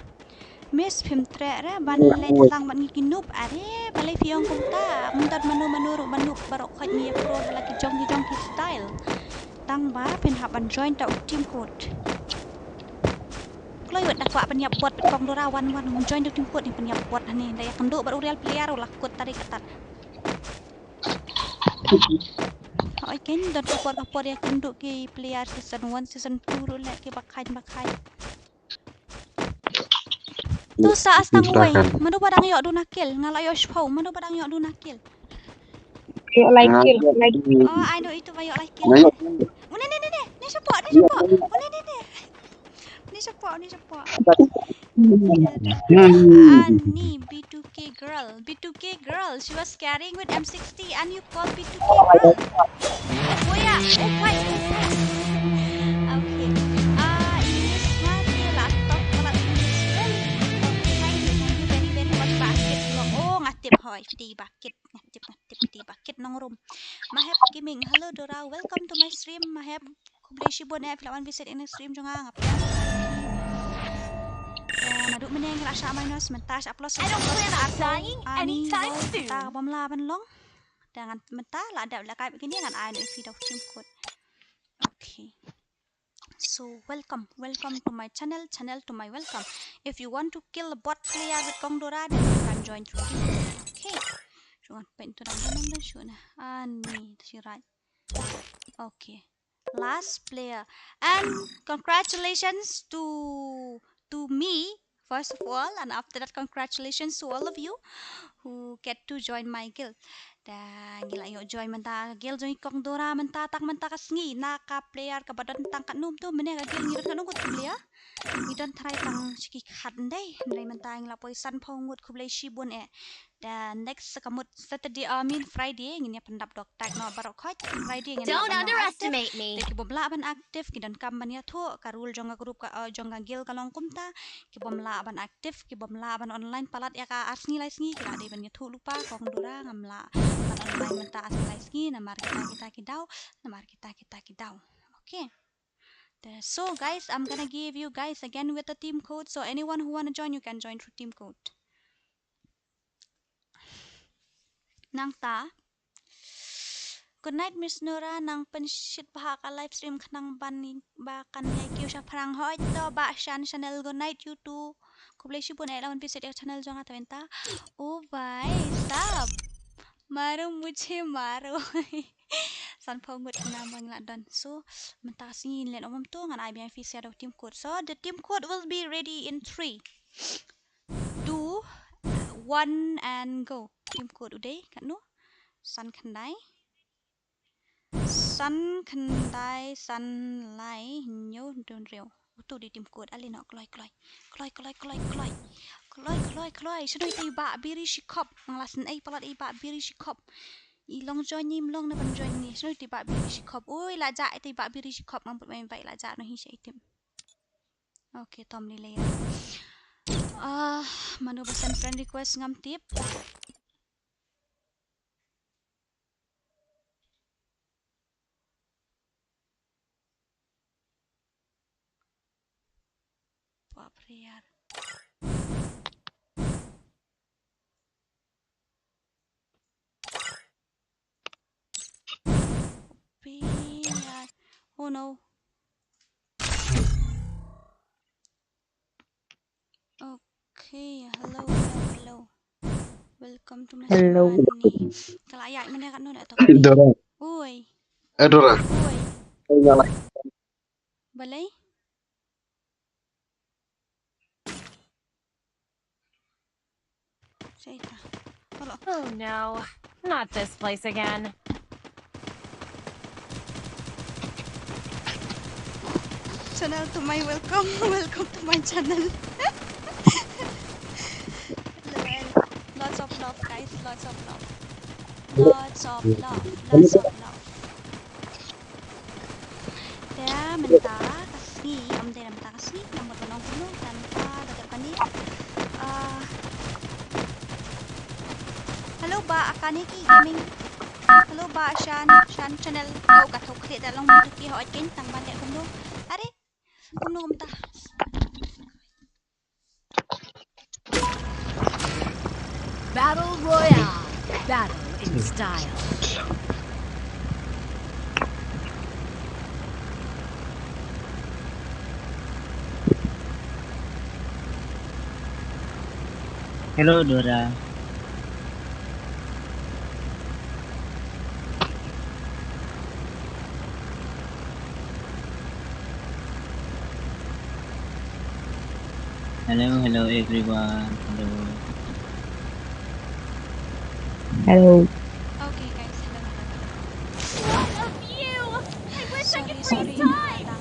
Miss phim treh re ban leit lang bad ngi ki noob. Are balei phi ong kumta? Ym don mano mano ruh ba noob baroh khoit ngi ïa pro la ki jong ki jong ki style. Tang ba phin hap ban join ta u team code. Kloi wat da kwah pynïap bot bad kong Dora wan wan join ta u team code ni pynïap bot hani da ïa kynduh bad u real player u la kut tari katat. Oh, Ken don ka por ka por ïa kynduh ki player season one, season two ruh leh ki ba khain ba khain. Tu sa as tang uwei. Mano ba dang ïoh duna kill, nga la ïoh shiphew. Mano ba dang ïoh duna kill. Ïoh lai kill, lai kill. Oh, I know itu ba ïoh lai kill. Nga ïoh. Oh, ne ne ne ne. Ne shapoh, ne shapoh. Oh, ne ne ne. Ni shapoh, ni shapoh. Hmm. Ani B two K girl, B two K girl. She was carrying with M sixty and you call B two K girl. Oh, yeah. Oh, why? Okay. Ah, English mati lah. Talk about English. Well, thank you, thank you very, very much, basket. Oh, ngatip hoi, di bakit. Ngatip, ngatip, di bakit nong room. Mahep Gaming. Hello, Dora. Welcome to my stream, Mahep. Khublei shibun eh, phi la wan visit ïa ka stream jong nga, nga pdiang. Te naduh mynne ngi la shah minus, mynta shah plus. I don't plan on dying anytime soon. Mynta ka bym lah ban long. Te ngan mynta la dep la kai kine ngan ai noh ïa phi da u team code. Okay. So welcome, welcome to my channel, channel to my welcome. If you want to kill a bot player with Kong Dora, then you can join through team code. Okay. Shu ngan peit to dang dang dang shu na. Ani, shi right. Okay. Last player. And congratulations to to me, first of all, and after that, congratulations to all of you who get to join my guild. Da ngi la ïoh join mynta guild jong i Kong Dora mynta, tang mynta ka sngi na ka player kaba don tang katno to mynne ka guild ngi don katno ngut player. Ngi don tharai tang shi ki khat ndei, hynrei mynta ngi la poi sanphew ngut, khublei shibun eh. Te next ka mut Saturday, uh, I mean Friday, ngin ïa pyndap dok tag noh baroh khoit. Friday ngin ïa pyndap dok tag. Don't underestimate me. Te ki bym lah ban active, ki donkam ban ïathuh ka rule jong ka group ka, uh, jong ka guild ka long kumta. Ki bym lah ban active, ki bym lah ban online palat ïa ka ar sngi lai sngi, ki la dei ban ïathuh lypa, Kong Dora ngam lah ban online mynta ar sngi lai sngi, namar kita kita ki daw, namar kita kita ki daw. Okay. Te, so guys, I'm gonna give you guys again with the team code. So anyone who wanna join, you can join through team code. Nangta. Good night, Miss Nora. Nang pynshit bha ka live stream khnang ban ba kan ïa kiew shaphrang. Hoi to, Bah Shan Channel. Good night, you too. Khublei shibun eh la wan visit ïa ka channel jong nga, ta bynta. Oh bhai sahab, maro mujhe maro. Sanphew ngut khnang ba ngi la don. So mynta ka sngi leh ong mem to ngan ai biang phi ïa da u team code. So the team code will be ready in three, two, one and go. Team code u dei katno? San khyndai, san khyndai, san lai, hynñiew, hynriew. Uto u dei team code. Ale noh, kloi kloi. Kloi kloi kloi kloi. Kloi kloi kloi. Shano ita i Bah Biri Shikhop? Nga la sngewsih palat i Bah Biri Shikhop. I long join, im long na ban join ni. Shano ita i Bah Biri Shikhop? Oi, la jah ita i Bah Biri Shikhop. Ngam pat mai ba i la jah noh hi sha i team. Okay, Tom Lilea. Ah, mano ba send friend request ngam tip. Pop prayer. Prayer. Oh no. Okay, hello, hello, hello. Welcome to my stream. Hello. Ani. Kala ya, mana kat nuna to? Dora. Oi. Eh, Dora. Oi. Oi, nyala. Balai? Shaita. Hello. Oh no, not this place again. Channel to my welcome, welcome to my channel. Hello, and lots of love, guys, lots of love. Lots of love, lots of love. Te mynta ka sngi, ym dei mynta ka sngi, nga mut ban ong kumno, te mynta ka dep kane. Ah, hello Bah Kaneki Gaming. Hello Bah Shan, Shan Channel. Oh, ka thok khlieh da long mynta ki hooid kein tang ban leh kumno. Are, kumno mynta. Battle Royale. Battle in style. Hello, Dora. Hello, hello everyone. Hello. Hello. Okay, guys, hello, hello, hello. What a view! I wish I could freeze time!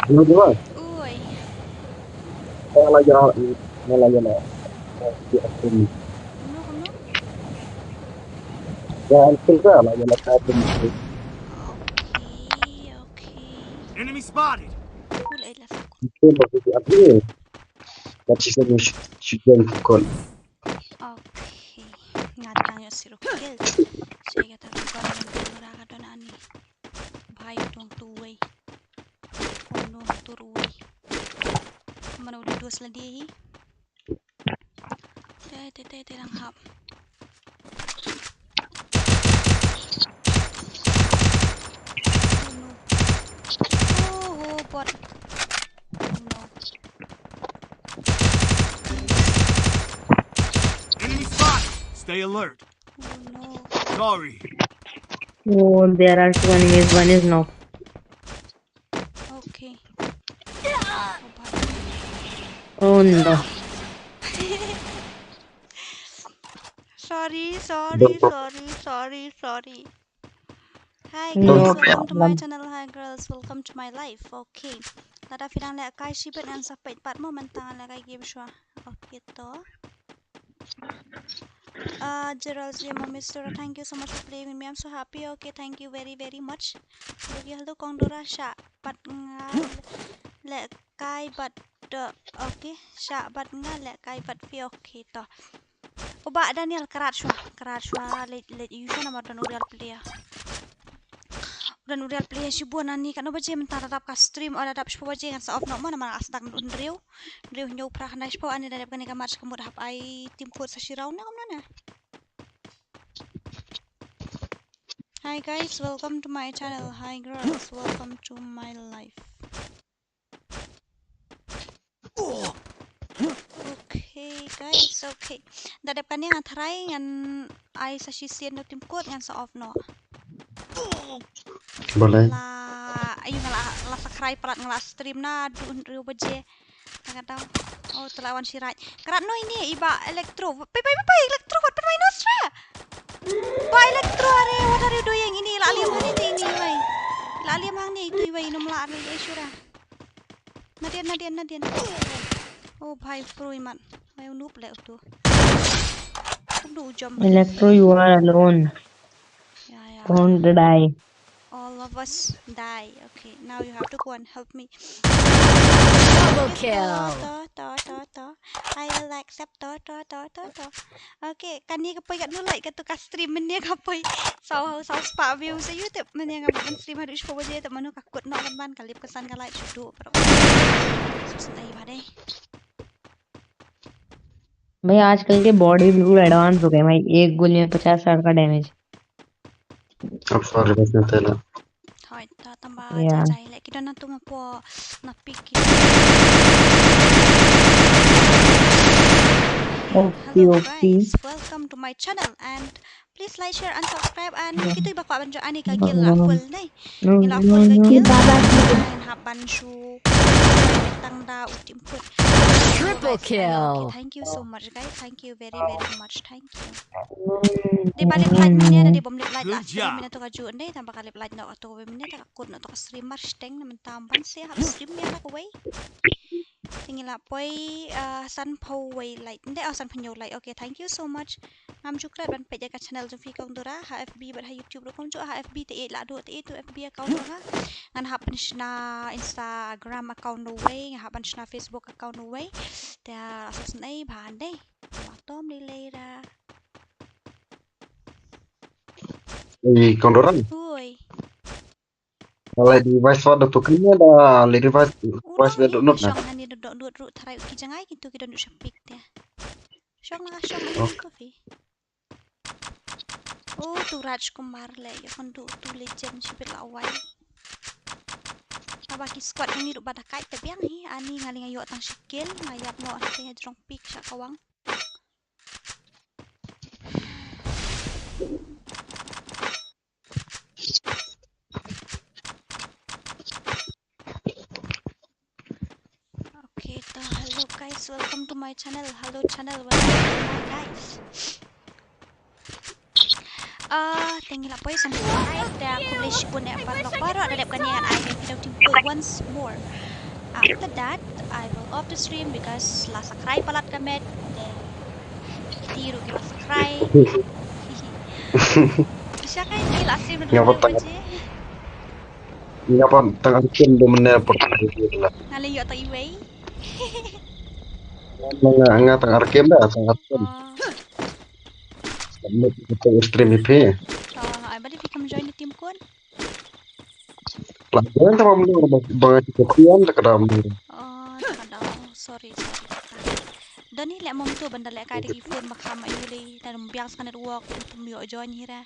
Hello, everyone. Ui. Hello, hello, hello. Hello, hello. Hello, hello. Okay, okay. Enemy spotted. Cool, eh, lah. Okay. Nga tang ïa zero kill. Sha kata ka bar ban pura ka don ani. Bhai, dong tu wei. Oh no, tu wei. Mana udah dua seladi hi. Te te te te lang hap. Oh no. Oh, oh, bot. Oh no. Enemy spot. Stay alert. Oh no. Sorry. Oh, there are two enemies. One is knock. Okay. Oh no. Sorry, sorry, sorry, sorry, sorry. Hi guys, welcome to my channel. Hi girls, welcome to my life. Okay. Lada phi dang lehkai shibit ngan sa peit pat mo, mynta ngan lehkai game shuwa. Okay to. Uh, Gerald Zemo, Mister, thank you so much for playing with me. I'm so happy. Okay, thank you very, very much. Okay, hello, Kong Dora, shah bad nga lehkai bad, uh, okay, shah bad nga lehkai bad phi, okay to. Uba Daniel, krat shuwa, krat shuwa, leit, leit ïa u shuwa namar don u real player. Don u real player shibun ani, katno baje mynta, la dap ka stream, oh, la dap shiphew baje, ngan sa off noh mo namar nga sdang hynriew. Hynriew hynñiew phra khyndai shiphew ani, la dep kane ka match ka mut hap ai team code sa shi round ne kumno ne. Hi guys, welcome to my channel. Hi girls, welcome to my life. Okay guys, okay. Da dep kane ngan tharai ngan ai sa shisien na team code ngan sa off noh. Balei? La, ayu nga la, la sa khrai palat nga la stream naduh hynriew baje. Nga dau. Oh, te la wan shi raid. Krat no ini, iba Electro. Pai, pai, pai, pai, Electro, wat pynwai nos ra. Ba Electro, are, what are you doing? Ini la liam hangne te ini, wai. La liam hangne itu, wai, inum la, are, eh, shura. Nadien, nadien, nadien. Oh, bhai, pro imat. Wai, u noob le utu. Kumno u jump. Electro, you are alone. Ya, ya. Don't die. All of us die. Okay, now you have to go and help me. Double kill. To, to, to, to. I will accept to, to, to, to, to. Okay, kane ka poi katno like katu ka stream mynne ka poi. Saw, saw spah view sa YouTube mynne nga ban stream haduh shiphew baje te mano ka kut noh ban ban ka lip ka san ka like shuh bro. Sus nai ba dei. भाई आजकल के बॉडी बिल्कुल एडवांस हो गए भाई, एक गोली में पचास साठ का डैमेज। Ab sorry, bas na tela. Thoi ta tamba Yeah. jai jai le ki don na tu ma po na piki. Okay, Hello okay. Guys, welcome to my channel and please like, share and subscribe and Yeah. kitu ba kwah ban join ani ka No, guild la no, no. full nei. No, Ngi la no, full ka no. guild. Baba. Ngan hap ban shu tang da u team food. Triple Alright, kill. okay, thank you so much guys. Thank you very very much. Thank you. Dei ba lip light mynne da dei bom lip light la stream mynne to ka ju ndei tang ba ka lip light no to mynne ta ka kut no to ka stream mar steng na mynta ban se hap stream ne la ka wei. Te ngi la poi, ah, san phew wei like. Ndei, oh, san phew wei like. Okay, thank you so much. Ngam ju klet ban peit ïa ka channel jong phi Kong Dora ha F B bad ha YouTube ruh kumjuh ha F B te ïeit la duh te ïeit tu F B account ruh ha. Ngan hap ban shna Instagram account ruh wei, ngan hap ban shna Facebook account ruh wei. Te sa snei ba ndei. Ma tom ni lei ra. Ei, Kong Dora. Hui. Alai device wat da tu kini da le device U device long da hi not na. Shong hani dot dot dot ru tharai u ki jangai kintu ki don u shapik te. Shong la shong la Oh. Coffee. Oh, tu Rajkumar le ïa kon du tu legend shibit la wai. Aba ki squad ngi ruh ba da kai te biang hi ani nga li nga ïoh tang shi kill nga ïap noh te ha jrong pik sha kawang. Guys, welcome to my channel. Hello channel, welcome to my guys. Ah, thank you la poi sa. Ai, da khublei shibun ïa paralok baroh da dep kane ngan ai ka video team code once more. After that, I will off the stream because la subscribe palat ka met. Te kiti ruh ki la subscribe. Sha kai ni la stream. Nga pat tang, nga pat tang arken do mene pat. Nga la ïoh tang iwei. Nga, nga tang arken da, tang arken. Oh. Submit ka stream ïa phi. Oh, ai, balei phi kam join the team code? Lah join, tang ba mlong ba nga ti ka pian da ka dam. Oh, da ka dam. Sorry, sorry. Doni leh mom tu ban da leh kai da ki phone ba kham ayu lei, da dum biang sa ka network, tum ïoh join hi ra.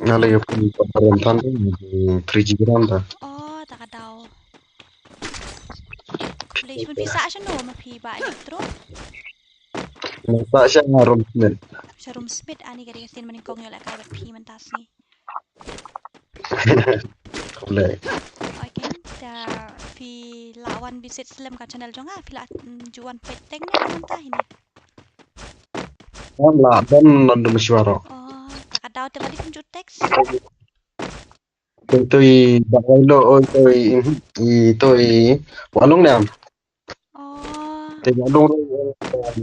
Nga leh ïa phone ba ram tan, three G ram da. Oh, da ka dam. Leh phone phi sah shano ma phi, Bah Electro? Nga sah sha Rum Smith. Sha Rum Smith, ani ka dei ka sien ma nyngkong ïoh leh kai bad phi mynta sngi. Khublei. Okay, da phi lah wan visit slem ka channel jong nga, phi lah, mm, ju wan peit teng ne mynta hi ne. Nga lah ban non dum shwa ro. Oh, da ka dam te balei phim ju text. Ito i ba wai lo, oh, ito i, mhm, ito i Walung ne am. Oh. Te Walung, eh,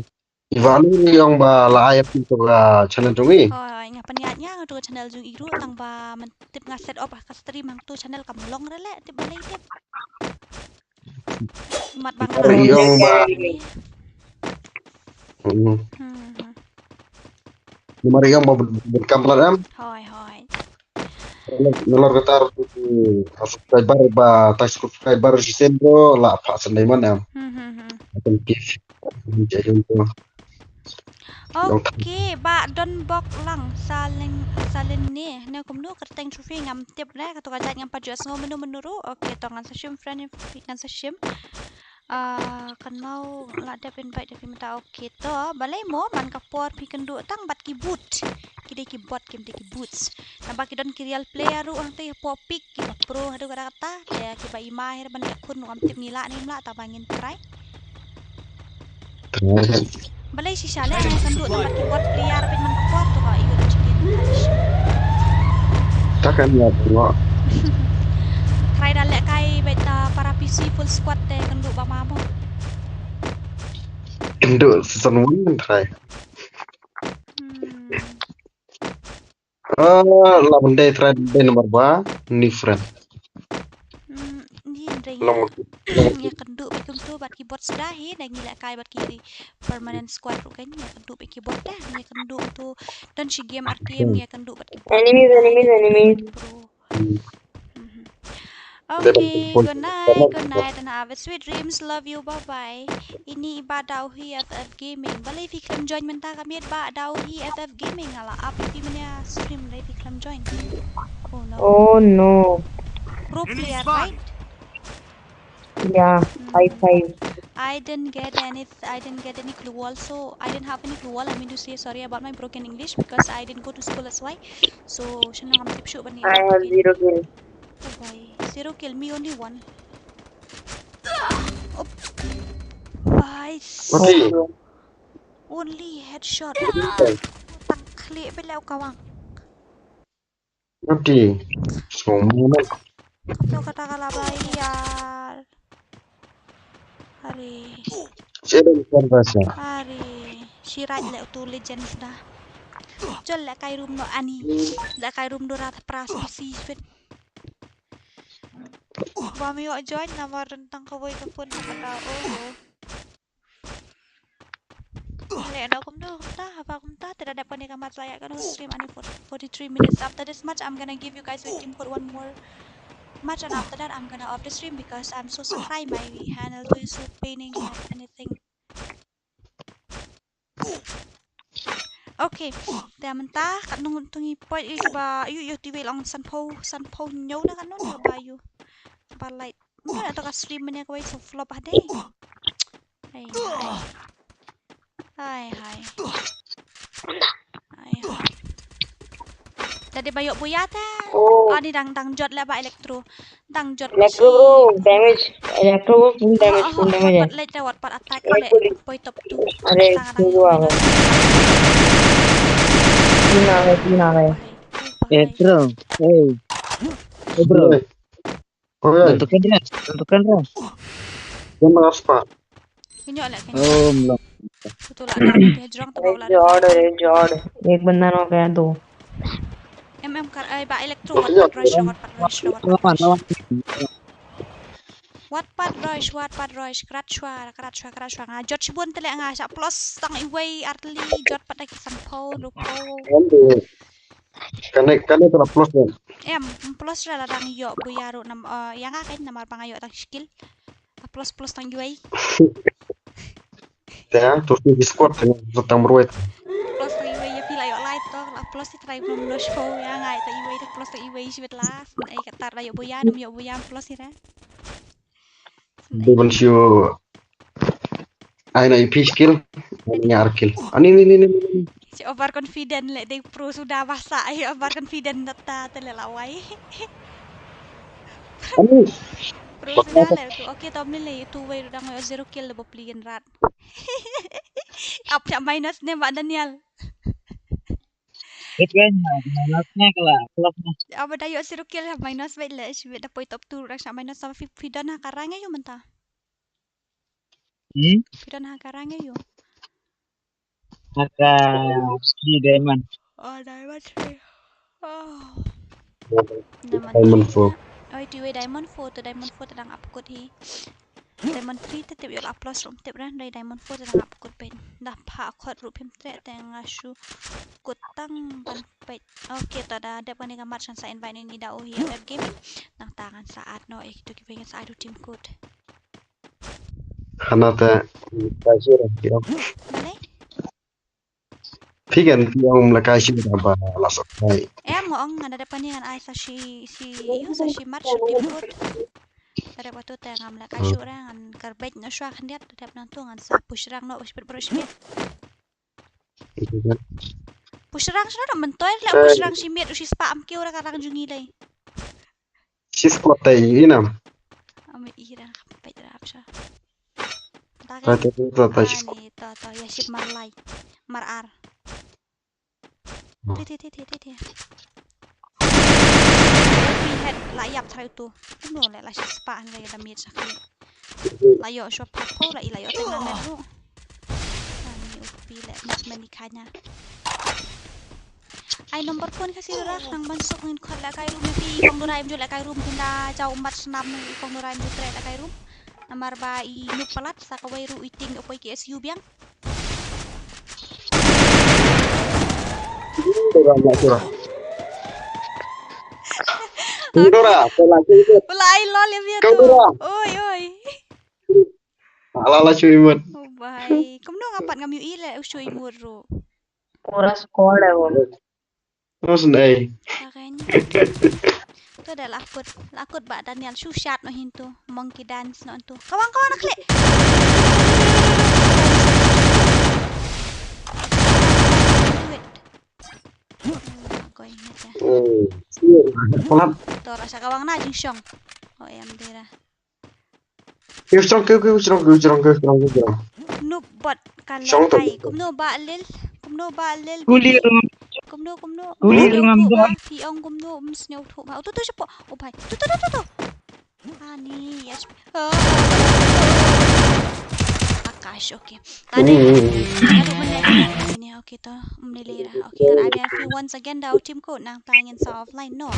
i Walung i ong ba la ai ap to ka channel jong i. Oh, nga pynïaid nga to ka channel jong i ruh, tang ba man tip nga set up ka stream hangto channel kam long re leh, tip balei tip. Mat bang i ong ba. Hmm. Hmm, hmm. Namar i ong ba bun kam pla am. Hoi, hoi. Nalor kata, eh, subscriber ba, ta subscriber shisien ro, la pha san dei man em. Hmm, hmm, hmm. Akan kif. Jai jong ko. Okay, ba don bok lang, sa leng, sa leng ne, ne kumno kyrteng trophy ngam tip re, kato ka jait ngam pat ju sngew mynno mynno ruh. Okay, to ngan sa shim friend, ngan sa shim. Ah, kan mau la dep invite da phi mynta. Okay, to balei mo man ka por phi kynduh tang bad ki bot. Ki dei ki bot, kim dei ki bots. Naba ki don ki real player ruh hangtei hapoh peak, kiba pro haduh katta katta. Te kiba i ma hi ban leh khun ruh ngam tip ngi lah ne ngim lah, tang ba ngin try. Balei shisha leh ngan kynduh tang bad ki bot player phin man ka por to ka i gu chicken. Ta kan ïa tengok. Try da leh kai bad, ah, para P C full squad te kynduh ba ma mo. Kynduh season one kan try. Hmm. Ah, la ban dei try dei number ba, new friend. Hmm, ni dei. Long. Ïa kynduh bad kumto bad ki bot suda hi, da ngi leh kai bad ki permanent squad ruh kan, ïa kynduh bad ki bot dah, ïa kynduh to don shi game R T M, ïa kynduh bad ki bot. Enemies, enemies, enemies. Pro. Hmm. Mhm. Okay, good night, good night, and have a sweet dreams. Love you, bye bye. Ini i Bah Dauhi F F Gaming. Balei phi khlem join mynta ka miet, Bah Dauhi F F Gaming? Nga la ap ïa phi mynne stream, balei phi khlem join? Oh no. Oh no. Pro player, right? Yeah, five five. I didn't get any, I didn't get any clue also. I didn't have any clue. I mean to say sorry about my broken English because I didn't go to school, that's why. So, shano ngam tip shuh ban. I have zero kill. Oh boy, zero kill, me only one. Oh, boy. Okay. Only headshot. Tang khlieh bad leh u kawang. Nanti. Semua. Kata kata ka la bai ïar. Hari. Siapa yang rasa? Hari. Shirai leh utu legend dah. Jol leh kai room no ani. Leh kai room do rat pras si fit. Ba mi wak join namar rentang kawai ka phone na kata. Oh. Leh no kumno kumta, haba kumta te da dep kane ka match la ïa kano stream ani for forty-three minutes. After this match, I'm gonna give you guys waiting for one more match, and after that, I'm gonna off the stream because I'm so surprised my handle to is so paining or anything. Okay, te mynta katno ngi poi ïa kiba ïoh ïoh TV long sanphew sanphew hynñiew na katno ngi ba ïoh ba light. Mynta to ka stream mynne kawei so flop ha dei. Hai hai. Hai hai. Hai hai. Tadi ba ïoh buya te. Oh. Ani dang, dang jot leh ba Electro. Dang jot Electro bro, damage. Electro bro, full damage, full damage. Wat pat leh, wat pat attack leh. Poi top two. Are, dang, dang, dua. Ina le, ina le. Electro, hey. Hey bro. Oi. Oi. Dah tukar dah, dah tukar dah. Dia merasa. Kenyok lah, kenyok. Oh, belum. Betul lah, dah, dah, jrong tu bawa lah. Jod, jod. Ek banda no kaya tu. M M kar, ai, ba Electro, wat pat rush, wat pat rush, wat pat rush. Wat pat rush, wat pat rush, krat shwa, krat shwa, krat shwa. Nga jot shibun te leh nga sha plus tang iwei artylli, jot pat da ki san phew, hynriew phew. Kane, kane ka la plus ne? Em, plus re la dang ïoh buya ruh nam, eh, ïa nga kein namar ba nga ïoh tang skill. Plus, plus tang iwei. Te, tu tu squad te, tu tang marwei. Plus tang iwei, ïa phi la ïoh lai to, la plus ti trai mno mno shiphew, ïa nga ïa tang iwei, te plus tang iwei, shibit la, sngewbha ïa katta la ïoh buya, nam ïoh buya, plus ïa re. Dei ban shu ai na i phi skill, ai na i ar kill. Ani, ni, ni, ni, ni. Si over confident leh, dei pro suda basa, ai over confident data te leh lawai. Ani. Pro suda leh tu, okay, to mlien leh, tu wei dang ïoh zero kill leh ba pli gen rat. Ap sha minus ne ba Daniel. Hit kan, minus ne kala, plus ne. Aba da ïoh zero kill ha minus bad leh, shibit da poi top two, rak sha minus sama fi-, fi don ha ka rank ïa ïoh mynta. Hmm? Fi don ha ka rank ïa ïoh. Ha ka three diamond. Oh, diamond three. Oh. Diamond four. Oi, tu wei diamond four, tu diamond four tu dang ap kut hi. Diamond three te tip ïoh la plus ruh tip ran dei diamond four te dang ap kut peit. Dah pha khot ruh phim treh te nga shu kut tang ban peit. Okay, to da dep kane ka match ngan sa invite ïa ngi da u hi F F Gaming. Nangta ngan sa add noh ïa kitu kiba ngan sa add u team kut. Hana te ka shu ra ki ong. Balei? Phi kan phi ong la ka shu ra ba la sok nai. Em, nga ong ngan da dep kane ngan ai sa shi, shi, ïa sa shi match team kut. Tare batu te ngam la ka shu ra ngan karbet no shwa khyndiat, tare nang tu ngan sa push rang no, push pet bro shmiet. Push rang shwa no, mentoi la push rang shimiet, u shi spah am kiu ra ka rang jong ngi lei. Shi spah tai inam. Am i rang pet ra apsha. Ta ta ta shi spah. Ani to to, ïa ship mar lai. Mar ar. Ti, ti, ti, ti, ti, ti. Head la ïap trai utu. Kumno leh la shi spah hynrei ka damage sa kali. La ïoh shwa phat phew la i la ïoh teng na met ruh. Ani u pi leh met mani khanya. Ai number phone ka si rak nang ban suk ngin khot leh kai room ïa phi i kong Durai mju leh kai room pynda jaw umbat snam i kong Durai mju treh leh kai room. Namar ba i nuk palat sa kawei ruh i ting u poi K S U biang. Dora, Dora. Dora, Dora, Dora. Wala ai lol ïa biang tu. Dora. Oi, oi. Ala la shu imut. Oh bai. Kumno nga pat ngam ïohi leh u shu imut ruh. Pura squad eh. Terus ndai. Makanya. Tu dah lakut, lakut ba Daniel shu shat noh hintu, monkey dance noh tu. Kawang, kawang nak klik. Koi ni dah. Oh, siap. Pelat. Tu rasa kawang na jingshong. Oh em dira. Keu strong, keu, keu strong, keu strong, keu strong, keu strong. Noob bot kan lai. Kumno ba lil, kumno ba lil. Kumno, kumno. Kuli rumam. Phi ong kumno, um sñiaw thuh ma. Oh, tu, tu, shapo. Oh, bhai. Tu, tu, tu, tu, tu. Ani, yes. Oh. Akash, okay. Tadi. Aduh, mana ni? Sini, okay. Kita mnilira. Okay, ngan ai biang phi once again da u team ko nangta ngin sa offline noh.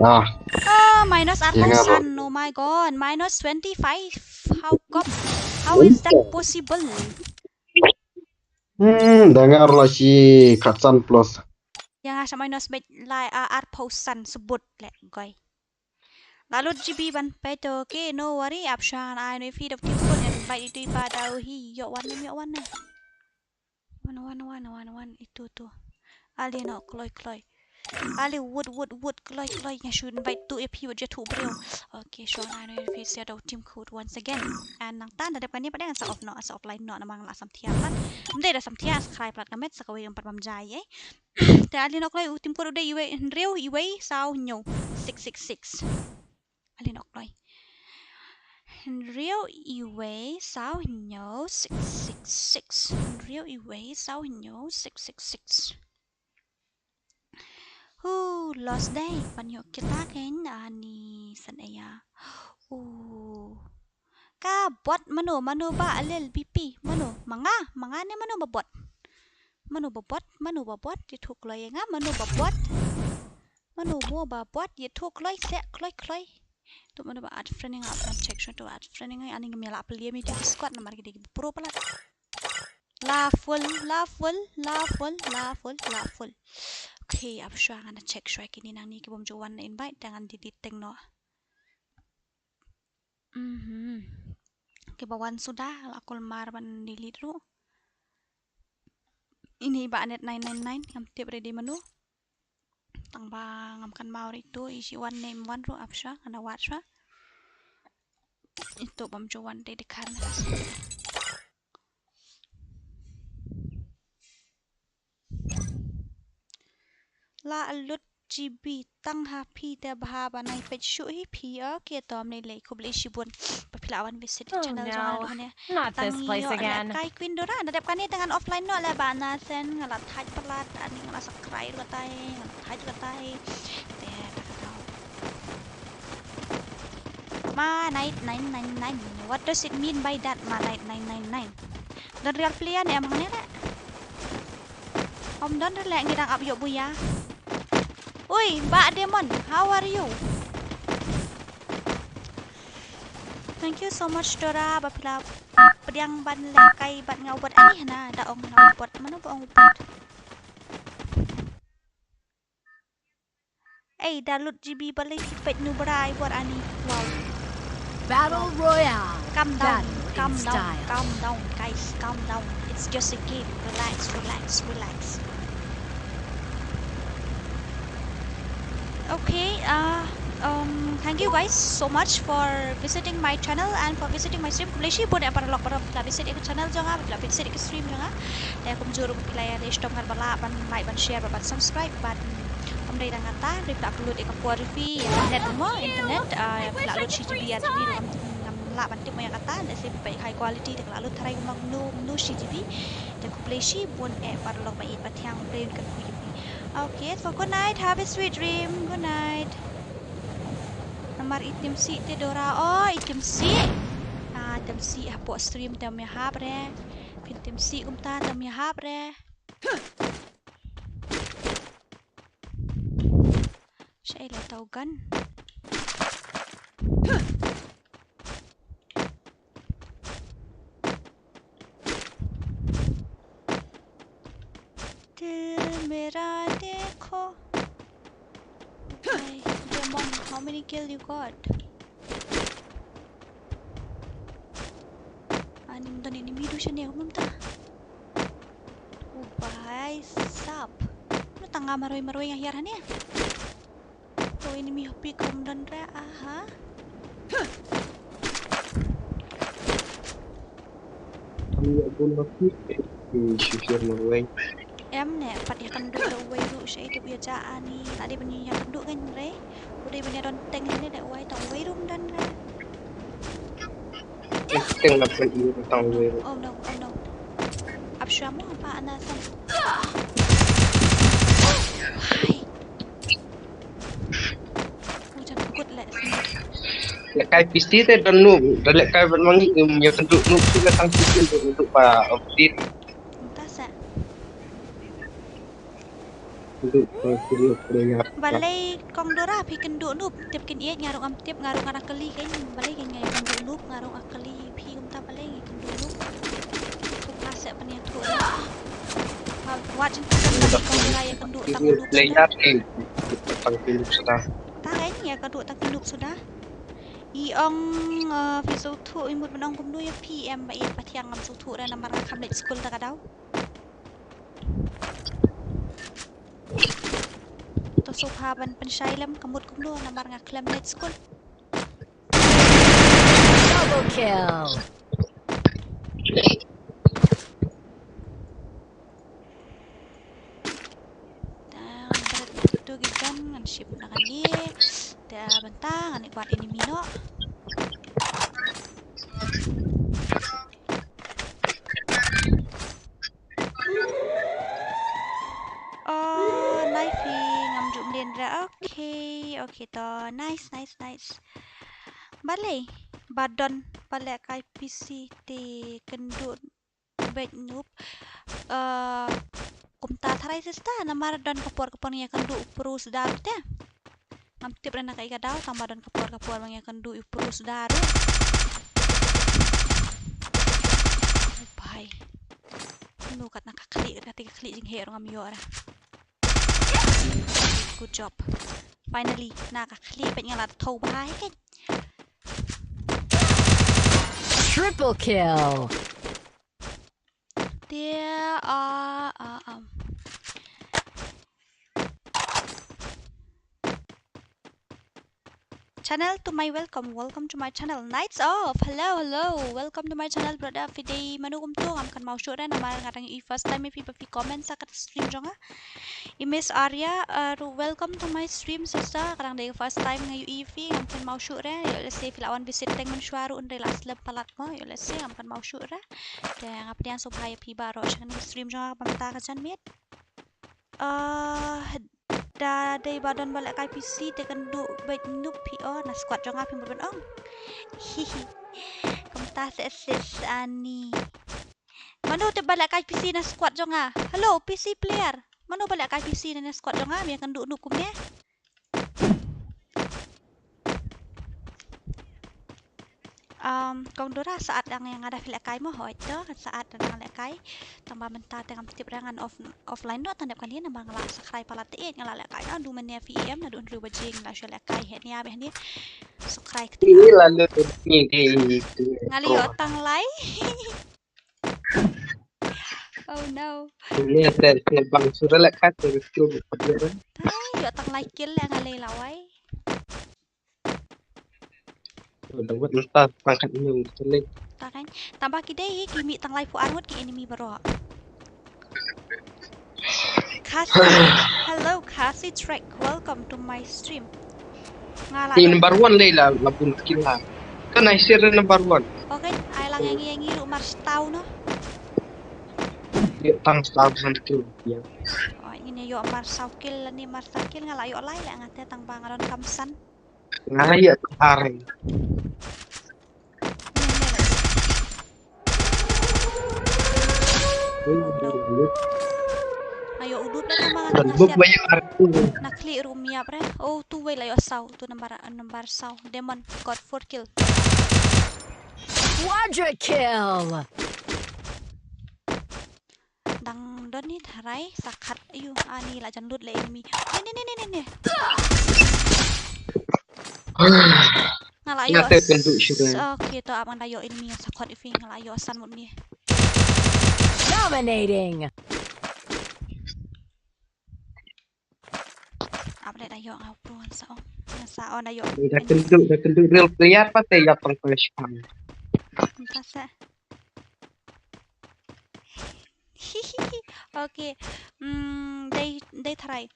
Ah. Oh, minus arphew san. Oh my god, minus twenty-five. How come? How is that possible? Hmm, da nga la shi khatsan plus. Ïa nga sa minus bad lai, ah, arphew san sebut leh goi. La lut G B ban peit to, okay, no worry, ap shan ai no i feed of team phone and bite itu i ba dau hi, ïoh wan nem, ïoh wan nem. Wan, wan, wan, wan, wan, itu tu. Ali no kloi, kloi. Ali wut, wut, wut, kloi, kloi, nga shu invite tu ïa phi, wat jia tu briew. Okay, shuwa ngan ïa phi sia da u team code once again. And nangta da dep kane pat ngan sa off noh, sa offline noh namar nga la samthiah pat. Ym dei da samthiah, sa khlaiñ pat ka met, sa kawei pat bam jai eh. Te ali noh kloi u team code u dei iwei, hynriew iwei saw hynñiew, six six six. Ali noh kloi. Hynriew iwei saw hynñiew six six six. Hynriew iwei saw hynñiew six six six. Hu, lost dei. Ban ïoh kita kein ani san aya. U. Ka bot mano, mano ba alel B P. Mano, ma nga, ma nga ne mano ba bot. Mano ba bot, mano ba bot. Ïathuh kloi ïa nga, mano ba bot. Mano mo ba bot, ïathuh kloi, seh kloi kloi. Tu mano ba add friend ïa nga, ban check shuwa tu add friend ïa nga, ani ngam ïa lah plie mi tu squad namar ki dei ki pro palat. La full, la full, la full, la full, la full. Okay, ap shuwa ngan check shuwa kine nangne ki bym ju wan na invite, te ngan delete teng noh. Mhm. Kiba wan suda, la kulmar ban delete ruh. Ini ba net nine nine nine, ngam tip ready mano. Tang ba ngam kynmaw ri tu, i shi wan ne ym wan ruh ap shuwa, ngan wad shuwa. Itu bym ju wan dei dei khan. La lut G B tang ha phi te bha ba nai peit shuh hi phi. Okay, to ym lei lei, khublei shibun ba phi la wan visit channel jong nga ruh ne. Tang ïoh lehkai Queen Dora, da dep kane te ngan offline noh leh ba na sen nga la thait palat, ani nga la sakrai ruh katai, nga la thait ruh katai. Te ta ka dau. Ma nine nine nine nine. What does it mean by that, ma nine nine nine nine? Don real player ne em hangne leh? Ym don re leh, ngi dang ap ïoh buya. Ui, Bah Demon, how are you? Thank you so much Dora, ba phi la pdiang ban lehkai bad nga u bot ani hana, da ong hana u bot, mano ba ong u bot? Ei, da lut G B balei phi peit nu bra ai bor ani. Wow. Battle Royale. Calm down, calm down, calm down, guys, calm down. It's just a game. Relax, relax, relax. Okay, uh, um, thank you guys so much for visiting my channel and for visiting my stream. Khublei shibun ïa paralok baroh ba phi la visit ïa ka channel jong nga, ba phi la visit ïa ka stream jong nga. Te kumjuh ruh ba phi la ïa leh shitom, kynmaw ban like, ban share, ban subscribe, ban Kam dei tang kata, phi la upload ïa ka por phi, ïa internet mo, internet, ah, phi la upload shi GB, ar GB, ngam, ngam lah ban tip mo ïa kata, lehse phi peit high quality, te ka la upload tharai kumno, kumno shi GB. Te khublei shibun eh paralok ba ïeit ba thiang, Blei un kyrkhu ïa phi. Okay, so good night, have a sweet dream, good night. Namar i tim sih te Dora, oh, i tim sih. Ah, tim sih hapoh stream te ym ïahap re. Phin tim sih kumta te ym ïahap re. Shaei la tau gun. Dil mera dekho. Hey, Demon, how many kill you got? Ani ym don enemy ruh shane, kumno mynta? U bhai sahab. Mynta nga marwei marwei nga hiar hangne. To enemy happy kum don re, aha. Kami ïa bun happy. Hmm, shisir marwei. Em ne, pat ïakynduh da uwei ruh, shaei tip ïa ja ani, la dei ban ïakynduh kein re. U dei ban ïa don teng ne da uwei, tang uwei ruh ym don re. Teng la pyn ïa tang uwei ruh. Oh no, oh no. Ap shwa mo pa ana san. Hai. U jan kut leh sini. Lehkai P C te don noob, da lehkai ban mangi, um, ïakynduh noob shu la tang shisien don noob ba update. Mynta sa. Balei kong Dora phi kynduh noob, tip kin ïeit, nga ruh ngam tip, nga ruh nga dang kylli kein, balei kein nga ïakynduh noob, nga ruh nga kylli phi kumta balei nga kynduh noob. Kumta seh pynïathuh. Wat jingkylli kong Dora ïakynduh tang noob suda. Tang kein ïakynduh tang noob suda. I ong, eh, phi sngewthuh, i mut ban ong kumno ïa phi em ba ïeit ba thiang ngam sngewthuh re namar nga kham leit skul da ka daw. sngewbha ban pynshai lem ka mut kumno namar nga khlem leit skul. Double kill. Tang bret na tu ki gun ngan shim na kane. Te bynta ngan ïa kwah enemy noh. Oh, knife hi ngam ju mlien re. Okay, okay to. Nice, nice, nice. Balei ba don ba lehkai P C te kynduh beit noob. Eh, kumta tharai sister namar don ka por ka por ngi ïa kynduh u Pro Sda ruh te. Ngam tip re na kaei ka daw tang ba don ka por ka por ba ngi ïa kynduh u Pro Sda ruh. Oh, bhai. Kumno katno ka khlieh, kata ka khlieh jingheh ruh ngam ïoh re. Good job. Finally, na ka khlieh peit nga la thew bha hi keiñ. Triple kill. Te, ah, ah, um. Channel to my welcome, welcome to my channel. Nights off, hello, hello, welcome to my channel, brother. Phi dei mano kumto, ngam kynmaw shuh re namar nga dang ïohi first time ïa phi ba phi comment sa ka stream jong nga. I Miss Arya, uh, welcome to my stream, sister. Ka dang dei first time nga ïohi ïa phi, ngam kynmaw shuh re. Ïoh lehse phi la wan visit teng mynshuwa ruh hynrei la slem palat mo. Ïoh lehse ngam kynmaw shuh re. Te nga pdiang sngewbha ïa phi baroh sha kane ka stream jong nga ba mynta ka janmiet. Eh, da dei ba don ba lehkai P C te kynduh beit noob phi, oh, na squad jong nga phi mut ban ong. Hihi. Kumta te sis ani. Mano te ba lehkai P C na squad jong nga? Hello, P C player. Mano ba lehkai P C na squad jong nga? Me kynduh noob kumne. Um, kong Dora, saat dang ïa nga da phi lehkai mo, hooid to, saat dang lehkai. Tang ba mynta te ngam tip re ngan off, offline noh tang dep kane namar nga la subscribe palat te nga la lehkai. Naduh mynne phi em, naduh hynriew baje nga la shu lehkai, hynne bad hynne. Subscribe kti. Ini lalu ni di. Nga la ïoh tang lai. Oh no. Ini ada bang sudah lehkai tu. Ai, ïoh tang lai kill leh nga lei lawai. Udah buat entah pangkat ini untuk leh. Tang kan. Tang ba ki dei hi ki mih tang lai phew arngut ki enemy baroh. Khasi. Hello Khasi Trek. Welcome to my stream. Nga la. Ni number one lei la, la bun kill la. Kan ai share number one. Okay, ai lang ïa ngi ïa ngi ruh mar saw noh. Ïoh tang saw san kill ïa. Oh, ngin ïoh mar saw kill, ni mar saw kill nga la ïoh lai leh nga te tang ba nga donkam san. Nga la ïoh ar. Nga ïoh u dud leh tang ba nga donkam san. Na khlieh ruh ym ïap re. Oh, tu wei la ïoh saw, tu number, number saw. Demon got four kill. Quadra kill. Dang don ni tharai sa khat. Ayu, ani la jan lut leh enemy. Ni, ni, ni, ni, ni. Nga la ïoh. Nga te kynduh shuh re. Okay, to ap nga da ïoh enemy sa khat ifi nga la ïoh san mut ni. Dominating. Ap leh da ïoh nga u Pro ngan sa ong. Ngan sa ong da ïoh. Da kynduh, da kynduh real player pa te ïap tang flash cam. Mynta sa. Okay. Hmm, dei, dei tharai.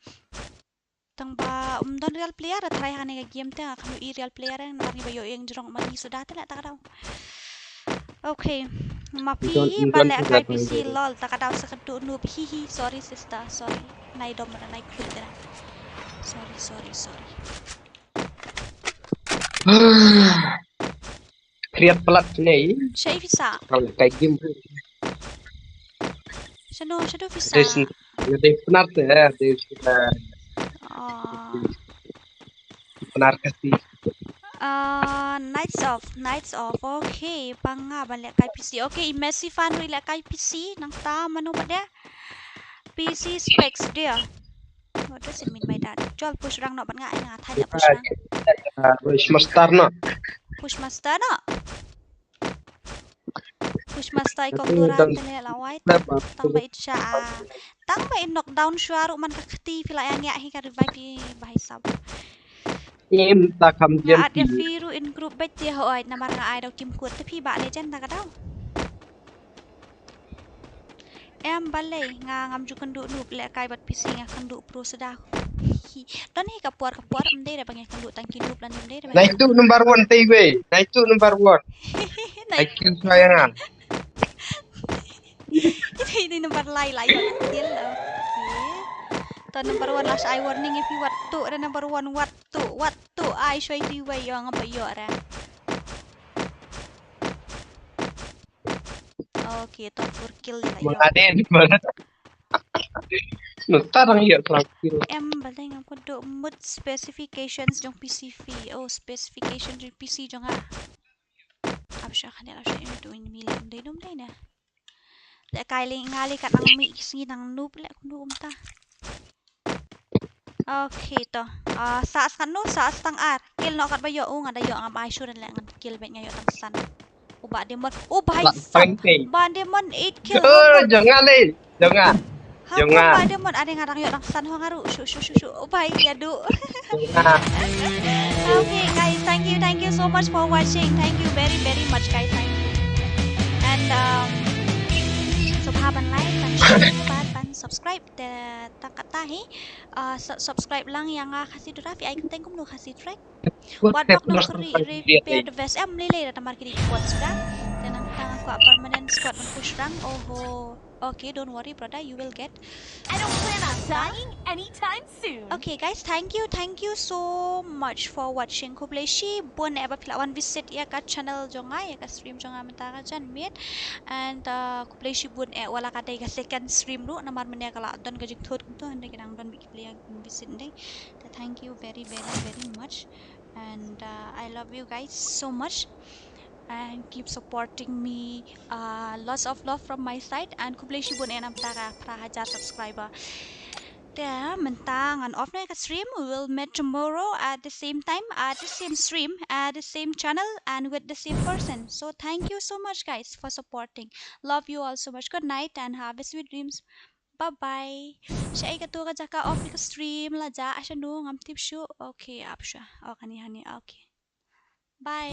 Tang ba ym don real player tharai ha kane ka game te nga khlem ïohi real player namar ngi ba ïoh ïeng jrong ma ngi suda te leh ta ka daw. Okay. Ma phi ba lehkai P C lol ta ka daw sa ka duh noob. Hihi, sorry sister, sorry. Nai dom ra nai khlud ra. Sorry, sorry, sorry. Kriat palat nei. Shai phi sa. Kal kai game. Shano, shano phi sa. Dei pnar te, dei pnar. Oh. Pnar kasi. Ah, nights off, nights off. Okay, pang nga ban lehkai P C. Okay, Messi fan ruh i lehkai P C. Nangta mano ba dei? P C specs dei. What does it mean by that? Jol push rang noh ban nga, nga thait push rang. Push master noh. Push master noh. Push master i kong Duran te le la wai tang ba it sha a. Tang ba in knockdown shuwa ruh man ka kti phi la ïa ngiah hi ka revive i ba hi sab. Im ta kham Nga jam at ïa phi. phi ruh in group bait te hoi namar nga ai dau kim kut te phi ba legend ta ka dau. Em balei nga ngam ju kynduh noob lehkai bad P C nga kynduh pro sda. Don hi ka por ka por em dei da ba nga kynduh tang ki noob la nem dei da ba. Nai tu number one te wei. Nai tu number one. Nai Nai tu saya nga. Ito ito number lai lai ba kill. Okay. To number one last ai warning if you wat tu da number one wat tu wat tu ai shoi tu wei yo ngam ba yo ra. Okay, to four kill la yo. Muladen. Nota rang ya terakhir. Em balei ngam kynduh mut specifications jong P C phi. Oh, specification jong P C jong nga. Ap sha khane la sha inu tu ini mila dei num dei na. Lehkai le nga le kat nang mih sngi nang noob le kynduh um ta. Okay to. Ah, sa skan nu sa stang ar. Kill no kat ba yo u nga da yo ngam ai shuren le ngan kill bet nga yo tang san. U ba demon. U ba hai La san. Twenty. Ba demon eight kill. Gur jangan le. Jangan. Ha ko Jangan. Ba demon ada nga dang yo tang san ho nga ru. Shu shu shu shu. U ba ya du. Jangan. Okay guys, thank you, thank you so much for watching. Thank you very very much guys. Thank you. And um, so ba ban like, ban share, ban, ban subscribe. Te ta kata hi. Uh, su- subscribe lang ïa nga Khasi Dura phi ai kyrteng kumno Khasi Trek. Wat bak nong kri repair the vest em lele da tamar kri pot suda. Te nang tang kwah permanent squad ban push rang. Oho. Okay, don't worry brother, you will get. I don't plan on dying anytime soon. Okay guys, thank you, thank you so much for watching. Khublei shibun eh ba phi la wan visit ïa ka channel jong nga, ïa ka stream jong nga mynta ka janmiet. And uh, khublei shibun eh wala ka dei ka second stream ruh namar mynne ka la don ka jingthut kumto hynrei ki dang don bad ki phi la wan visit hynrei. Te thank you very very very much. And uh, I love you guys so much. And keep supporting me. Uh, lots of love from my side. And khublei shibun eh namar ka phra hajar subscriber. Te mynta ngan off na ka stream. We will meet tomorrow at the same time, at the same stream, at the same channel, and with the same person. So thank you so much guys for supporting. Love you all so much. Good night and have a sweet dreams. Bye bye. Sha ai ka tu ka jaka off ka stream la ja asha nu ngam tip shu. Okay, ap sha. Oh kani hani. Okay. Bye.